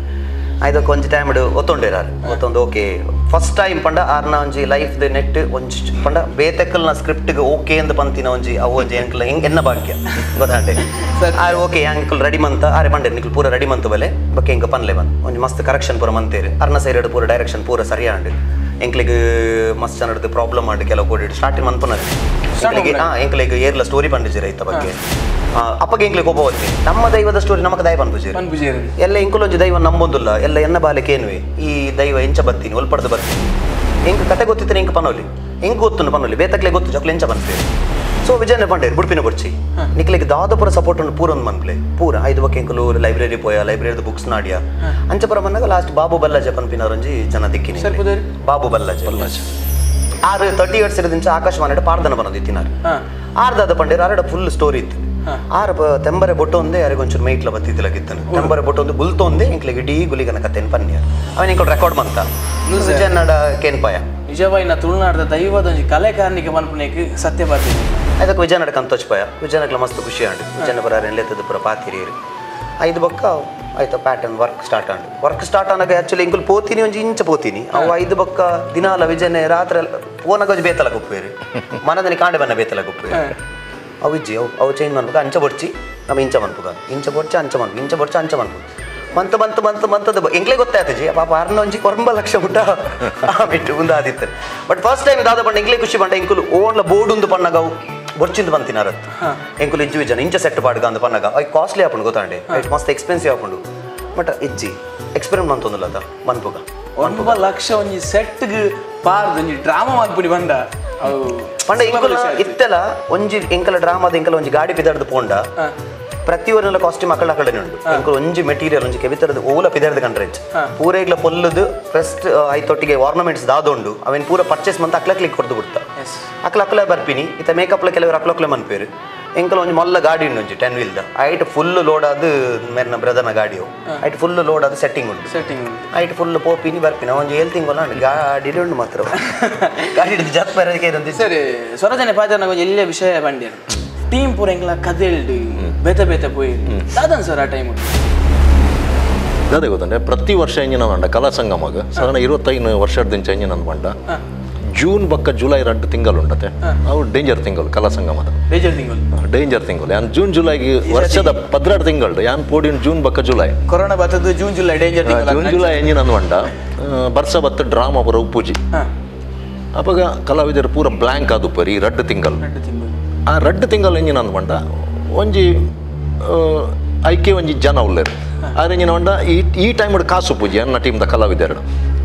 Speaker 4: ಐದಕ್ಕೆ ಒಂಜಿ ಟೈಮ್ ಒತ್ತೊಂಡಿರಾರು ಒತ್ತೊಂದು okay first time ಪಂಡ ಆರ್ನ ಒಂಜಿ life the net ಒಂಜಿ ಪಂಡ ಬೇತೆಕ್ಕಲ್ನ ಸ್ಕ್ರಿಪ್ಟ್ಗೆ ಓಕೆ ಅಂದ್ ಪಂತಿನ ಒಂಜಿ ಅವು ಒಂಜಿ ಎಂಕಲ್ ಎನ್ನ ಭಾಗ್ಯ ಗೊತ್ತಾಂಡೆ ಆರು okay uncle ready ಮಂತ ಆರೆ ಪಂಡೆ ನಿಕ್ಲು ಪೂರ ರೆಡಿ ಮಂತು ಬಲೆ ಬೊಕ್ಕ ಎಂಕ ಪನ್ಲೆ ಬಂದು ಒಂಜಿ ಮಸ್ತ್ ಕರೆಕ್ಷನ್ ಪೂರ ಮಂತೇರು ಅರ್ನ ಸೈಡ್ ಪೂರ ಡೈರೆಕ್ಷನ್ ಪೂರ ಸರಿಯಾಂಡು ಎಂಕ್ಲೆಗ್ ಮಸ್ತ್ ಜನದ ಪ್ರಾಬ್ಲಮ್ ಆಂಡ್ ಕೆಲವು ಕೋಡಿ ಸ್ಟಾರ್ಟಿಂಗ್ ಮನ್ಪುನರ್ ಎಂಕ್ಲೆಗ್ ಏರ್ಲ ಸ್ಟೋರಿ ಪಂಡಿಜಿರ ಇತ್ತ ಬಗ್ಗೆ ಅಪ್ಪಗೆ ಎಂಕ್ಲೆಗ್ ಕೋಪ ಹೋಗ್ತಿ ನಮ್ಮ ದೈವದ ಸ್ಟೋರಿ ನಮಕ್ ದೈವ ಪನ್ಪುಜೇರು ಎಲ್ಲ ಎಂಕುಲೊಂಜಿ ದೈವ ನಂಬೊಂದುಲ್ಲ ಎಲ್ಲ ಎನ್ನ ಬಾಲೆಕ್ ಏನುವೆ ಈ ದೈವ ಎಂಚ ಬರ್ತೀನಿ ಒಲ್ಪಡ್ದು ಬರ್ತೀನಿ ಎಂಕ್ ಕತೆ ಗೊತ್ತಿತ್ತು ಎಂಕ್ ಪನೋಲಿ ಎಂಕ್ ಗೊತ್ತುಂಡು ಪನೋಲಿ ಬೇತಕ್ಲೆ ಗೊತ್ತು ಜಕ್ಲೆ ಎಂಚ ಪನ್ಪೇರು ಸೊ ವಿಜಯನ ಪಂಡೇರು ಬುಡ್ಪಿನ ಬೊಡ್ಚಿ ನಿಕ್ಲೆಗ್ ದಾದಪುರ ಸಪೋರ್ಟ್ ಉಂಡು ಪೂರ ಒಂದು ಮನ್ಪ್ಲೆ ಪೂರ ಐದು ಬಕ್ಕೆ ಎಂಕುಲು ಲೈಬ್ರರಿ ಪೋಯ ಲೈಬ್ರರಿದ ಬುಕ್ಸ್ ನಾಡಿಯ ಅಂಚಪುರ ಮನ್ನಾಗ ಲಾಸ್ಟ್ ಬಾಬು ಬಲ್ಲಾಜ ಪನ್ಪಿನವರೊಂಜಿ ಜನ ದಿಕ್ಕಿನಿ ಬಾಬು ಬಲ್ಲಾಜ ಆರು 30 ಇಯರ್ಸ್ ಇರೋದಿಂಚ ಆಕಾಶವಾಣಿ ಪಾರ್ದನ ಬನ್ನೋದು ಇತ್ತಿನಾರು ಆರ್ದಾದ ಪಂಡೇರು ಆರಡ ಫುಲ್ ಸ್ಟೋರಿ ಇತ್ತು ಆರು ತೆಂಬರೆ ಬೊಟ್ಟು ಒಂದೇ ಯಾರಿಗೊಂಚೂರು ಮೈಟ್ಲ ಬತ್ತಿತ್ತಲಾಗಿತ್ತಾನೆ ತೆಂಬರೆ ಬೊಟ್ಟು ಒಂದು ಗುಲ್ತೊಂದೇ ಇಂಕ್ಲೆಗ್ ಇಡೀ ಗುಲಿಗನ ಕತೆನ್ ಪನ್ಯ ಅವನ ಇಂಕಲ್ ರೆಕಾರ್ಡ್ ಮಂತ ವಿಜಯನಡ ಕೇನ್ಪಾಯ
Speaker 1: ನಿಜವಾಯಿನ ತುಳುನಾಡದ ದೈವದ ಒಂಜಿ ಕಲೆ ಕಾರ್ಣಿಕ ಮನ್ಪುನೇಕ್ ಸತ್ಯ ಬರ್ತೀನಿ
Speaker 4: ಅದಕ್ಕೆ ವಿಜಯನಡ ಕಂತೋಚ್ಪಾಯ ವಿಜಯನಗ್ಲ ಮಸ್ತ್ ಖುಷಿ ಆಂಡು ವಿಜಯನಪುರ ಎನ್ಲೆತ್ತದ ಪುರ ಪಾತಿರಿಯರು ಐದು ಬೊಕ್ಕ ಆಯ್ತು pattern work start and work start ಆನಾಗ actually ಇಂಕುಲು ಪೋತೀನಿ ಒಂಜಿ ಇಂಚ ಪೋತೀನಿ ಅವು ಐದು ಬೊಕ್ಕ ದಿನಾಲ ವಿಜಯನೆ ರಾತ್ರಿ ಪೋನಾಗ ಒಂಜಿ ಬೇತಲ ಗುಪ್ಪೇರು ಮನದಲ್ಲಿ ಕಾಂಡೆ ಬನ್ನ ಬೇತಲ ಗುಪ್ಪೇರು ಅವು ಇಜ್ಜಿ ಅವು ಅವು ಚೇಂಜ್ ಮನ್ಪುಗ ಅಂಚ ಬೊಡ್ಚಿ ನಮ್ಮ ಇಂಚ ಮನ್ಪುಗ ಇಂಚ ಬೊಡ್ಚಿ ಅಂಚ ಮನ್ಪು ಇಂಚ ಬೊಡ್ಚಿ ಅಂಚ ಮನ್ಪು ಮಂತ ಮಂತ ಮಂತ ಮಂತದ ಎಂಕ್ಲೇ ಗೊತ್ತಾಯ್ತು ಪಾಪ ಅರ್ನ ಒಂಜಿ 9 ಲಕ್ಷ ಪುಟ್ಟ ಬಿಟ್ಟು ಉಂದಾದಿತ್ತು but first time ದಾದ ಪಂಡ ಎಂಕ್ಲೇ ಖುಷಿ ಪಂಡ ಎಂಕುಲು ಓನ್ಲ ಬೋರ್ಡ್ ಉಂದು ಪನ್ನಗ ಅವು ಬೊಡ್ಚಿಂದು ಬಂತಿನಾರತ್ತು ಎಂಕುಲು ಇಜ್ಜು ವಿಜನ ಇಂಚ ಸೆಟ್ ಪಾಡ್ಗ ಅಂದ್ ಪನ್ನಗ ಅಯ್ ಕಾಸ್ಟ್ಲಿ ಆಪುಂಡು ಗೊತ್ತಾಂಡೆ ಐಟ್ ಮಸ್ತ್ ಎಕ್ಸ್ಪೆನ್ಸಿವ್ ಆಪುಂಡು ಬಟ್ ಇಜ್ಜಿ ಎಕ್ಸ್ಪೆರಿಮೆಂಟ್ ಮಂತೊಂದುಲ್ಲ ಅದ ಮನ್ಪುಗ
Speaker 1: 9 ಲಕ್ಷ ಒಂಜಿ ಸೆಟ್ಗ್ ಪಾರ್ದ್ ಒಂಜಿ ಡ್ರಾಮಾ ಮನ್ಪುನಿ ಬಂಡ
Speaker 4: ಪಂಡ ಎಂಕುಲ ಇತ್ತೆಲ ಒಂಜಿ ಎಂಕಲ ಡ್ರಾಮಾದ ಎಂಕಲ ಒಂಜಿ ಗಾಡಿ ಪಿದಾಡ್ದು ಪೋಂಡ ಪ್ರತಿಯೊಂದೆಲ್ಲ ಕಾಸ್ಟ್ಯೂಮ್ ಅಕಳ ಕಡೆನೆ ಉಂಡು ಎಂಕುಲು ಒಂಜಿ ಮೆಟೀರಿಯಲ್ ಒಂಜಿ ಕೆಬಿತರದ ಓಲ ಪಿದಾಡ್ದು ಕಂಡ್ರೆಂಚ್ ಪೂರ ಈಗ್ಲ ಪೊಲ್ಲುದು ಫಸ್ಟ್ ಐತೊಟ್ಟಿಗೆ ಆರ್ನಮೆಂಟ್ಸ್ ದಾದೊಂಡು ಅವೇನು ಪೂರ ಪರ್ಚೇಸ್ ಮಂತ ಅಕ್ಲಕ್ಲಿಕ್ ಕೊಡ್ದು ಬಿಡ್ತ ಅಕ್ಲ ಅಕ್ಲ ಬರ್ಪಿನಿ ಇತ್ತ ಮೇಕಪ್ಲ ಕೆಲವರು ಅಕ್ಲಕ್ಲೆ ಮನ್ಪೇರು ಎಂಕಲ ಒಂಜಿ ಮೊಲ್ಲ ಗಾಡಿ ಉಂಡು ಒಂಜಿ 10 ವೀಲ್ದ ಐಟ್ ಫುಲ್ ಲೋಡ್ ಆದ್ ಮೇರ್ನ ಬ್ರದರ್ನ ಗಾಡಿ ಐಟ್ ಫುಲ್ ಲೋಡ್ ಆದ್ ಸೆಟ್ಟಿಂಗ್ ಉಂಡು
Speaker 1: ಸೆಟ್ಟಿಂಗ್
Speaker 4: ಐಟ್ ಫುಲ್ ಪೋಪಿನಿ ಬರ್ಪಿನಿ ಒಂಜಿ ಏಳು ತಿಂಗಳು ಗಾಡಿ ಉಂಡು ಮಾತ್ರ ಗಾಡಿ ಹಿಡಿದು ಜತ್ ಬರೋದಕ್ಕೆ ಇರೋದು
Speaker 1: ಸರಿ ಸ್ವರಜನೆ ಪಾತ್ರ ಒಂಜಿ ಎಲ್ಲೇ ವಿಷಯ ಬಂಡೇರು ಟೀಮ್ ಪೂರ ಎಂಕ್ಲ ಕದೆಲ್ಡು ಬೇತೆ ಬೇತೆ ಪೋಯಿ ದಾದನ್ ಸರ್ ಆ ಟೈಮ್
Speaker 3: ಅದೇ ಗೊತ್ತಂದ್ರೆ ಪ್ರತಿ ವರ್ಷ ಎಂಜಿನ ಬಂಡ ಕಲಾ ಸಂಗಮಗ ಸಾಧಾರಣ 25 ವರ್ಷದ ಎಂಜಿನ ಬಂಡ ಜೂನ್ ಬಕ್ಕ ಜುಲೈ 2 ತಿಂಗಳು ಉಂಟತೆ ಅವು ಡೇಂಜರ್ ತಿಂಗಳು ಕಲಾ ಸಂಗಮದ
Speaker 1: ಡೇಂಜರ್ ತಿಂಗಳು
Speaker 3: ಡೇಂಜರ್ ತಿಂಗಳು ಯಾನ್ ಜೂನ್ ಜುಲೈಗೆ ವರ್ಷದ 12 ತಿಂಗಳು ಯಾನ್ ಪೋಡಿನ ಜೂನ್ ಬಕ್ಕ ಜುಲೈ
Speaker 1: ಕೊರೋನಾ ಬತ್ತದ June July danger ತಿಂಗಳು
Speaker 3: ಜೂನ್ ಜುಲೈ ಎಂಜಿನ ಬಂಡ ಬರ್ಸ ಬತ್ತ ಡ್ರಾಮಾ ಪೂರ ಉಪ್ಪುಜಿ ಅವಾಗ ಕಲಾವಿದರು ಪೂರ ಬ್ಲ್ಯಾಂಕ್ ಆದು ಪರಿ 2 ತಿಂಗಳು ಆ 2 ತಿಂಗಳು ಎಂಜಿನ ಬಂಡ ಒಂಜಿ ಐಕೆ ಒಂಜಿ ಜನ ಉಲ್ಲೇರು ಆದ್ರೆ ಎಂಜಿನ ಬಂಡ ಈ ಟೈಮ್ ಕಾಸು ಪೂಜಿ ಅನ್ನ ಟೀಮ್ದ ಕಲಾವಿದರು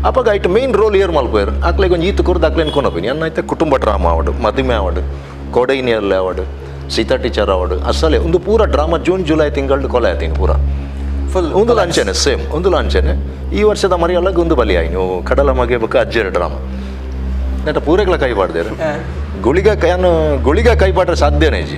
Speaker 3: ಅಪ್ಪಾಗ ಐಟ್ ಮೇನ್ ರೋಲ್ ಏರ್ ಮಲ್ಪೋಯರು ಆಕ್ಲೆಗೆ ಒಂಜಿ ಈತು ಕೊರ್ದು ಆಕ್ಲೇನು ಕೊನಪಿನಿ ಅನ್ನ ಐತೆ ಕುಟುಂಬ ಡ್ರಾಮಾ ಆವಡು ಮದುವೆ ಆವಡು ಕೊಡೈನಿಯಲ್ಲಿ ಆವಡು ಸೀತಾ ಟೀಚರ್ ಆವಡು ಅಸಲೆ ಒಂದು ಪೂರ drama June July ತಿಂಗಳು ಕೊಲೆ ಆಯ್ತೀನಿ ಪೂರ
Speaker 1: ಫುಲ್
Speaker 3: ಒಂದು ಲಾಂಚನೆ ಸೇಮ್ ಒಂದು ಲಾಂಚನೆ ಈ ವರ್ಷದ ಮರಿಯಲ್ಲ ಒಂದು ಬಲಿ ಆಯ್ ನೀವು ಕಡಲ ಮಗೆ ಬಕ್ಕ ಅಜ್ಜರ ಡ್ರಾಮಾ ನೆಟ ಪೂರೆಗಳ ಕೈ ಪಾಡ್ದೇರು ಗುಳಿಗ ಕೈಯನ್ನು ಗುಳಿಗ ಕೈ ಪಾಡ್ರೆ ಸಾಧ್ಯನೇ ಜಿ.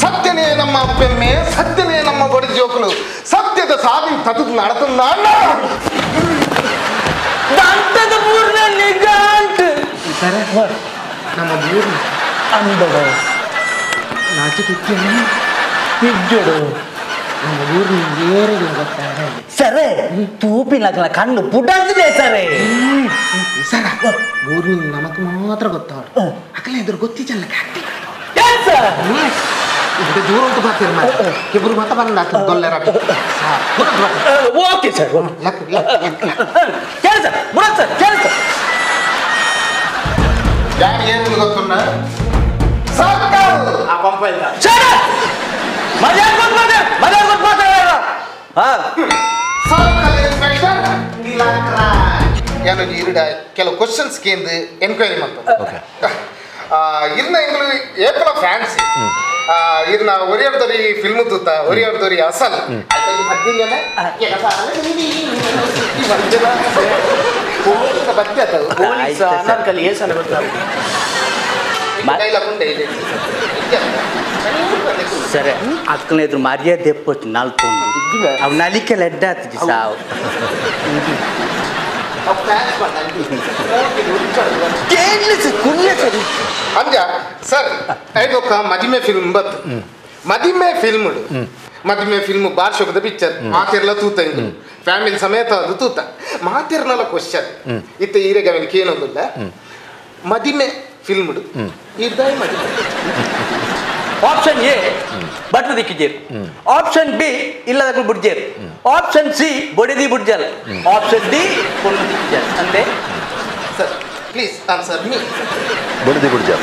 Speaker 7: ಸತ್ಯನೇ ನಮ್ಮ ಅಪ್ಪೆಮ್ಮೆ, ಸತ್ಯನೇ ನಮ್ಮ ಬಡಿ ಜೋಕುಲು, ಸತ್ಯದ ಸಾಧಿ ತದು ನಡತಂದ
Speaker 8: ನಮ್ಮ ಅಂದಡು ನಾಚಿಕೆ ಪಿಜ್ಜೋಡು ನಮ್ಮ ಊರಿನ ಏರಿಲ್ಲ ಗೊತ್ತಾರೆ
Speaker 9: ಸರೇ ತೂಪಿನ ಕಣ್ಣು ಪುಡಂದಿದೆ ಸರೇ.
Speaker 8: ಸರ ಊರಿನ ನಮಕ್ ಮಾತ್ರ ಗೊತ್ತಾವಡು ಅಕಲೆ ಎದುರು ಗೊತ್ತಿಜಲ್ಲ ದೂರ ಉಂಟು ಬರ್ತೀರಿ ಮಾತ್ರ ಇಬ್ರು ಮಾತ್ರ ಬಂದ ಗೊಲ್ಲೆರ.
Speaker 9: ಓಕೆ ಸರ್ ಕೇಳಿ ಸರ್ ಬುಡ ಸರ್ ಕೇಳಿ ಸರ್.
Speaker 7: ಯಾರು ಏನು ಗೊತ್ತುಂಡ ಸರ್ಕಾರ ಸರ್ಕಲ್ ಇನ್ಸ್ಪೆಕ್ಟರ್ ತಿಲಕ್ ರಾಜ್ ಏನು ಇರುಡ ಕೆಲವು ಕ್ವಶನ್ಸ್ ಕೇಂದು ಎನ್ಕ್ವೈರಿ ಮಾಡ್ತಾರೆ. ಇರ್ನ ಇಂಗ್ಲು ಏಪಲ ಫ್ಯಾನ್ಸಿ ಇರ್ನ ಒರಿಯರ್ದರಿ ಫಿಲ್ಮ್ ತೂತ ಒರಿಯರ್ದರಿ ಅಸಲ್
Speaker 9: ಸರಿ ಅಕ್ಕನ ಎದುರು ಮರ್ಯಾದೆ ಎಪ್ಪತ್ತು ನಾಲ್ಕು ಅವು ನಲಿಕೆಲ್ಲ ಎಡ್ಡ ಆಗ್ತದೆ ಸಾವು.
Speaker 7: ಅಂಜ ಸರ್ ಐದೊಕ್ಕ ಮದಿಮೆ ಫಿಲ್ಮ್ ಬತ್ತು ಮದಿಮೆ ಫಿಲ್ಮ್ ಮದಿಮೆ ಫಿಲ್ಮ್ ಬಾರ್ಷೋಕದ ಪಿಕ್ಚರ್ ಮಾತಿರ್ಲ ತೂತ ಇದು ಫ್ಯಾಮಿಲಿ ಸಮೇತ ಅದು ತೂತ ಮಾತಿರ್ನಲ್ಲ ಕ್ವಶನ್ ಇತ್ತ ಈರೆಗೆ ಅವನಿಗೆ ಏನೊಂದಿಲ್ಲ ಮದಿಮೆ ಫಿಲ್ಮ್ ಇದ್ದಾಯ ಮದಿಮೆ
Speaker 9: ಆಪ್ಷನ್ ಎ ಬಟ್ಲು ದಿಕ್ಕಿಜೇರು, ಆಪ್ಷನ್ ಬಿ ಇಲ್ಲದಕ್ಕೂ ಬುಡ್ಜೇರು, ಆಪ್ಷನ್ ಸಿ ಬೊಡೆದಿ ಬುಡ್ಜಲ್, ಆಪ್ಷನ್ ಡಿ ಪೊಣ್ಣು ದಿಕ್ಕಿಜಲ್. ಅಂದೆ
Speaker 7: ಸರ್ ಪ್ಲೀಸ್ ಆನ್ಸರ್ ಮೀ.
Speaker 3: ಬೊಡೆದಿ ಬುಡ್ಜಲ್.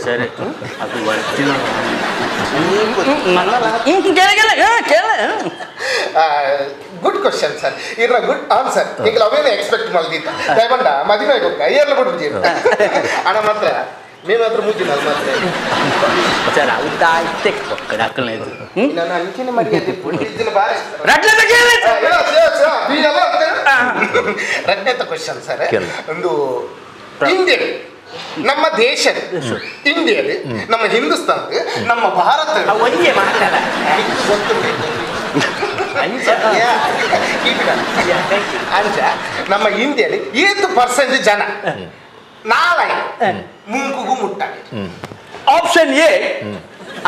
Speaker 9: ಸರಿ ಅದು
Speaker 7: ಗುಡ್ ಕ್ವಶನ್ ಸರ್. ಇರ ಗುಡ್ ಆನ್ಸರ್. ಈಗ ಅವೇನೇ ಎಕ್ಸ್ಪೆಕ್ಟ್ ಮಾಡಿದ್ದ ದಯಬಂಡ ಮದುವೆ ಗೊತ್ತ ಏರ್ಲ ಬಿಡ್ಬಿಡಿ ಅಣ್ಣ ಮಾತ್ರ ಮೇ ಮಾತ್ರ ಮುಗಿನ ಮಾತ್ರ
Speaker 9: ಸರ್ ಹೌದಾಯ್ತೆ
Speaker 7: ನಾನು ಅಂಚಿನ ಮರ್ಯಾದೆ ಬಾರಿ. ರಡ್ನೇತ ಕ್ವಶನ್ ಸರ್. ಒಂದು ಇಂಡಿಯನ್ ನಮ್ಮ ದೇಶದ ಇಂಡಿಯಲ್ಲಿ ನಮ್ಮ ಹಿಂದೂಸ್ತಾನ ನಮ್ಮ ಭಾರತ
Speaker 1: ಒಂದೇ ಮಾತಲ್ಲ
Speaker 7: ಅಂಚ ನಮ್ಮ ಇಂಡಿಯಲ್ಲಿ 8% ಜನ ನಾಳೆ ಮುಂಕುಗೂ ಮುಟ್ಟ.
Speaker 9: ಆಪ್ಷನ್ ಎ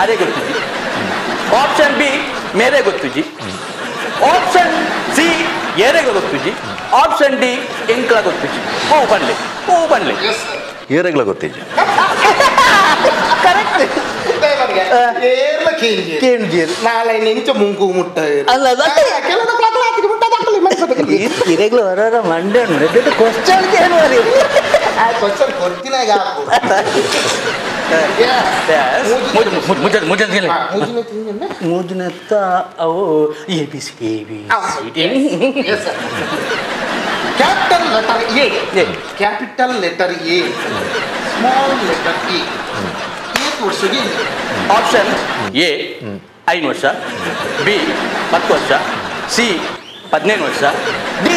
Speaker 9: ಅದೇ ಗೊತ್ತುಜಿ, ಆಪ್ಷನ್ ಬಿ ಮೇರೆ ಗೊತ್ತುಜಿ, ಆಪ್ಷನ್ ಸಿ ಏರೆಗ ಗೊತ್ತುಜಿ, ಆಪ್ಷನ್ ಡಿ ಎಂಕ್ಲ ಗೊತ್ತುಜಿ. ಓ ಬನ್ಲಿ ಓ ಬನ್ಲಿ
Speaker 3: ಏರೆಗ್ಲ ಗೊತ್ತಿಜಿ.
Speaker 9: ಕರೆಕ್ಟ್.
Speaker 7: ನಾಳೆ ನೆಂಚ ಮುಂಕು ಮುಟ್ಟ
Speaker 9: ಅಲ್ಲ ಇರೆಗ್ಲು ಹೊರ ಮಂಡೆ ಕ್ವಶನ್
Speaker 7: ಕ್ವಶನ್ ಕೊಡ್ತಿನ.
Speaker 9: ಮೂಜಿನತ್ತ ಅವು A B C A B C D.
Speaker 7: Capital letter A, capital letter A, small letter A. ವರ್ಷಗೆ
Speaker 9: option A 5 ವರ್ಷ, ಬಿ 10 ವರ್ಷ, ಸಿ 15 ವರ್ಷ, ಡಿ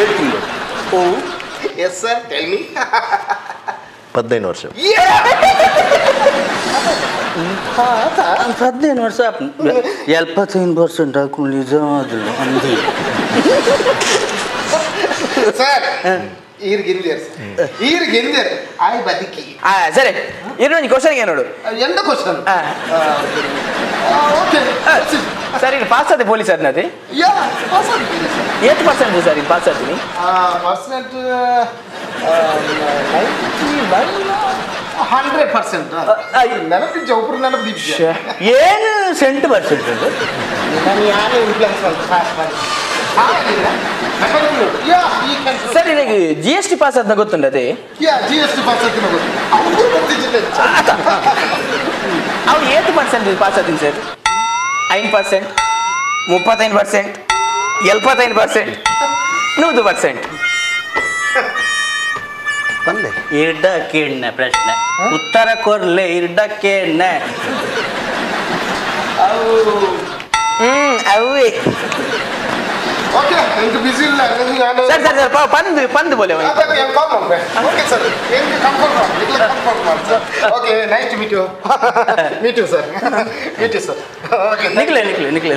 Speaker 9: 7 ತಿಂಗಳು. ಓ
Speaker 7: ಎಸ್ ಸರ್ ಟೆಲ್ ಮೀ.
Speaker 3: 15 ವರ್ಷ.
Speaker 9: 15 ವರ್ಷ 75% ಹಾಕೊಂಡು ನಿಜವಾದ್ರು ಅಂದಿ
Speaker 7: ಸರ್. ಈರ್ಗಿಂದೇರ್ ಈರ್ಗಿಂದೇರ್ ಆಯ್ ಬದುಕಿ.
Speaker 1: ಸರಿ ಇರು ಕ್ವಶನ್ ನೋಡು.
Speaker 7: ಎಂತ ಕ್ವಶನ್? ಓಕೆ
Speaker 1: ಸರ್ ಇದು ಪಾಸ್ ಆದ ಪೊಲೀಸ್ ಅದ್ನది?
Speaker 7: ಯಾ ಪಾಸ್ ಆದ ಸರ್.
Speaker 1: 8% ಸರ್ ಇದು ಪಾಸ್ ಆತೀನಿ.
Speaker 7: ಪರ್ಸೆಂಟ್ 99 100% ನೆನಪಿದ್ದ ಒಬ್ರು ನೆನಪಿದ್ದ
Speaker 9: ಏನು ಸೆಂಟ್ ಪರ್ಸೆಂಟ್ ಅದು
Speaker 7: ನಾನು ಯಾರು ಇನ್ಫ್ಲುಯೆನ್ಸ್ ಮಾಡಿ ಪಾಸ್ ಮಾಡಿ
Speaker 1: ಸರ್. ಇದಕ್ಕೆ ಜಿ ಎಸ್ ಟಿ ಪಾಸ್ ಆದ್ನ ಗೊತ್ತುಂಟ ಅದೇ?
Speaker 7: ಯಾ ಜಿ ಎಸ್ ಟಿ ಪಾಸ್ ಆದ್ನ ಗೊತ್ತು. ಅವ್ರು ಗೊತ್ತಿದ್ದಿಲ್ಲ.
Speaker 1: ಅವ್ರು 8% ಪಾಸ್ ಆತೀನಿ ಸರ್. 5%, 35%, 75%, 100%.
Speaker 4: ಬಂದೆ
Speaker 9: ಇರ್ಡ ಕೇಳ್ನೆ ಪ್ರಶ್ನೆ ಉತ್ತರ ಕೊರ್ಲೆ ಇರ್ಡ ಕೇಳ್ನೆ.
Speaker 1: ಅವೇ
Speaker 7: ಓಕೆ ಎಂತ ಬಿಸಿ ಇಲ್ಲ ನಾನು.
Speaker 1: ಸರ್ ಸರ್ ಸರ್ ಪಂದು ಪಂದು ಬೋಲೆ.
Speaker 7: ಓಕೆ ಸರ್ ಎಂತ ಕನ್ಫರ್ಮ್ ಮಾಡಿ ಇಲ್ಲ ಕನ್ಫರ್ಮ್ ಮಾಡಿ sir. Okay nice to meet you. Meet you sir. Meet you sir. Okay
Speaker 9: ನಿಕ್ಲೆ ನಿಕ್ಲೆ ನಿಕ್ಲೆ.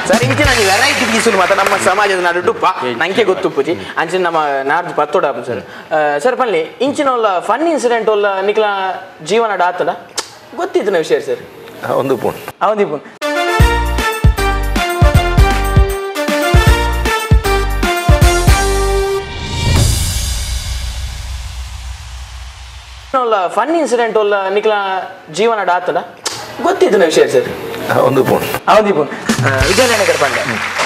Speaker 1: Sir ಇಂಚಿನ ವೆರೈಟಿ ಪೀಸುಲು ಮಾತ್ರ ನಮ್ಮ ಸಮಾಜದ ನಾಡು ಡುಪ್ಪ ನಂಗೆ ಗೊತ್ತು ಪೂಜಿ ಅಂಚಿನ ನಮ್ಮ ನಾಡ್ದು ಪತ್ತೋಡ ಸರ್. ಸರ್ ಪನ್ಲಿ ಇಂಚಿನ ಒಲ್ಲ ಫನ್ ಇನ್ಸಿಡೆಂಟ್ ಒಲ್ಲ ನಿಕ್ಲ ಜೀವನ ಆತದ ಗೊತ್ತಿತ್ತು ನಾವು ವಿಷಯ ಸರ್?
Speaker 3: ಒಂದು ಪೋನ್
Speaker 1: ಒಂದು ಪೋನ್. ಫನ್ ಇನ್ಸಿಡೆಂಟ್ ಒಲ್ಲ ನಿಕ್ಲ ಜೀವನ ಆತದ ಗೊತ್ತಿತ್ತು ನಾವು ವಿಷಯ ಸರ್?
Speaker 3: ಒಂದು ಪೋನ್
Speaker 1: ಒಂದು ಪೋನ್. ವಿಜಯನಗರ ಪಂಡೆ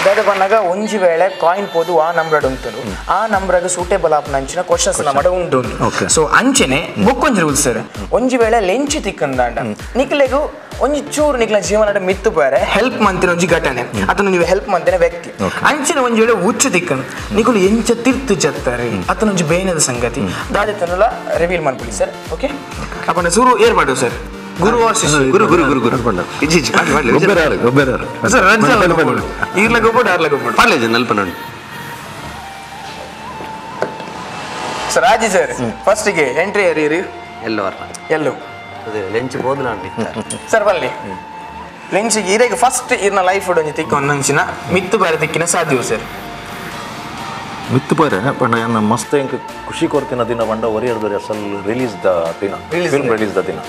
Speaker 1: ದಾದ ಪನ್ನಾಗ ಒಂಜಿ ವೇಳೆ ಕಾಯಿನ್ ಪೋದು ಆ ನಂಬರ್ ಉಂಟು ಆ ನಂಬರ್ಗೆ ಸೂಟೇಬಲ್ ಆಪ್ನ ಅಂಚಿನ ಕ್ವಶನ್ಸ್ ನಮ್ಮ ಉಂಟು. ಸೊ ಅಂಚೆನೆ ಬುಕ್ ಒಂಜಿ ರೂಲ್ಸ್ ಸರ್. ಒಂಜಿ ವೇಳೆ ಲೆಂಚ್ ತಿಕ್ಕಂದಾಂಡ ನಿಕ್ಲೆಗು ಒಂಜಿ ಚೂರು ನಿಕ್ಲ ಜೀವನ ಮಿತ್ತು ಬೇರೆ ಹೆಲ್ಪ್ ಮಂತಿನ ಒಂಜಿ ಘಟನೆ ಅದನ್ನು ನೀವು ಹೆಲ್ಪ್ ಮಂತಿನ ವ್ಯಕ್ತಿ ಅಂಚಿನ ಒಂಜಿ ವೇಳೆ ಹುಚ್ಚು ತಿಕ್ಕನು ನಿಕುಲು ಎಂಚ ತಿರ್ತು ಜತ್ತಾರೆ ಅತನ ಒಂಜಿ ಬೇನದ ಸಂಗತಿ ದಾದೆತನಲ್ಲ ರಿವೀಲ್ ಮಾಡ್ಕೊಳ್ಳಿ ಸರ್. ಓಕೆ ಅಪ್ಪನ ಸೂರು ಏರ್ಪಾಡು ಸರ್. ಗುರು
Speaker 3: ಗುರು ಗುರು ಗುರು ಗುರು
Speaker 1: ಸರ್ ಈರ್ಲ ಗೊಬ್ಬರ ಆರ್ಲ ಗೊಬ್ಬರ ಸರ್. ರಾಜಿ ಸರ್ ಫಸ್ಟಿಗೆ ಎಂಟ್ರಿ ಏರಿ
Speaker 4: ಎಲ್ಲೋ
Speaker 1: ಎಲ್ಲೋ
Speaker 4: ಅದೇ ಲಂಚ್ ಹೋದ್ಲ
Speaker 1: ಸರ್ ಬಲ್ಲಿ ಲೆಂಚಿಗೆ ಇರೇಗ ಫಸ್ಟ್ ಇರ್ನ ಲೈಫ್ ಒಂಜಿ ತಿಕ್ಕ ಒಂದಂಚಿನ ಮಿತ್ತು ಬಾರೆ ತಿಕ್ಕಿನ ಸಾಧ್ಯವು ಸರ್.
Speaker 3: ಮಿತ್ತು ಬಾರೆ ಪಂಡ ಎನ್ನ ಮಸ್ತ್ ಎಂಕ್ ಖುಷಿ ಕೊರ್ತಿನ ದಿನ ಪಂಡ ಒರಿಯರ್ದೊರಿ ಅಸಲ್ ರಿಲೀಸ್ the ದಿನ, ಫಿಲ್ಮ್ ರಿಲೀಸ್ the ದಿನ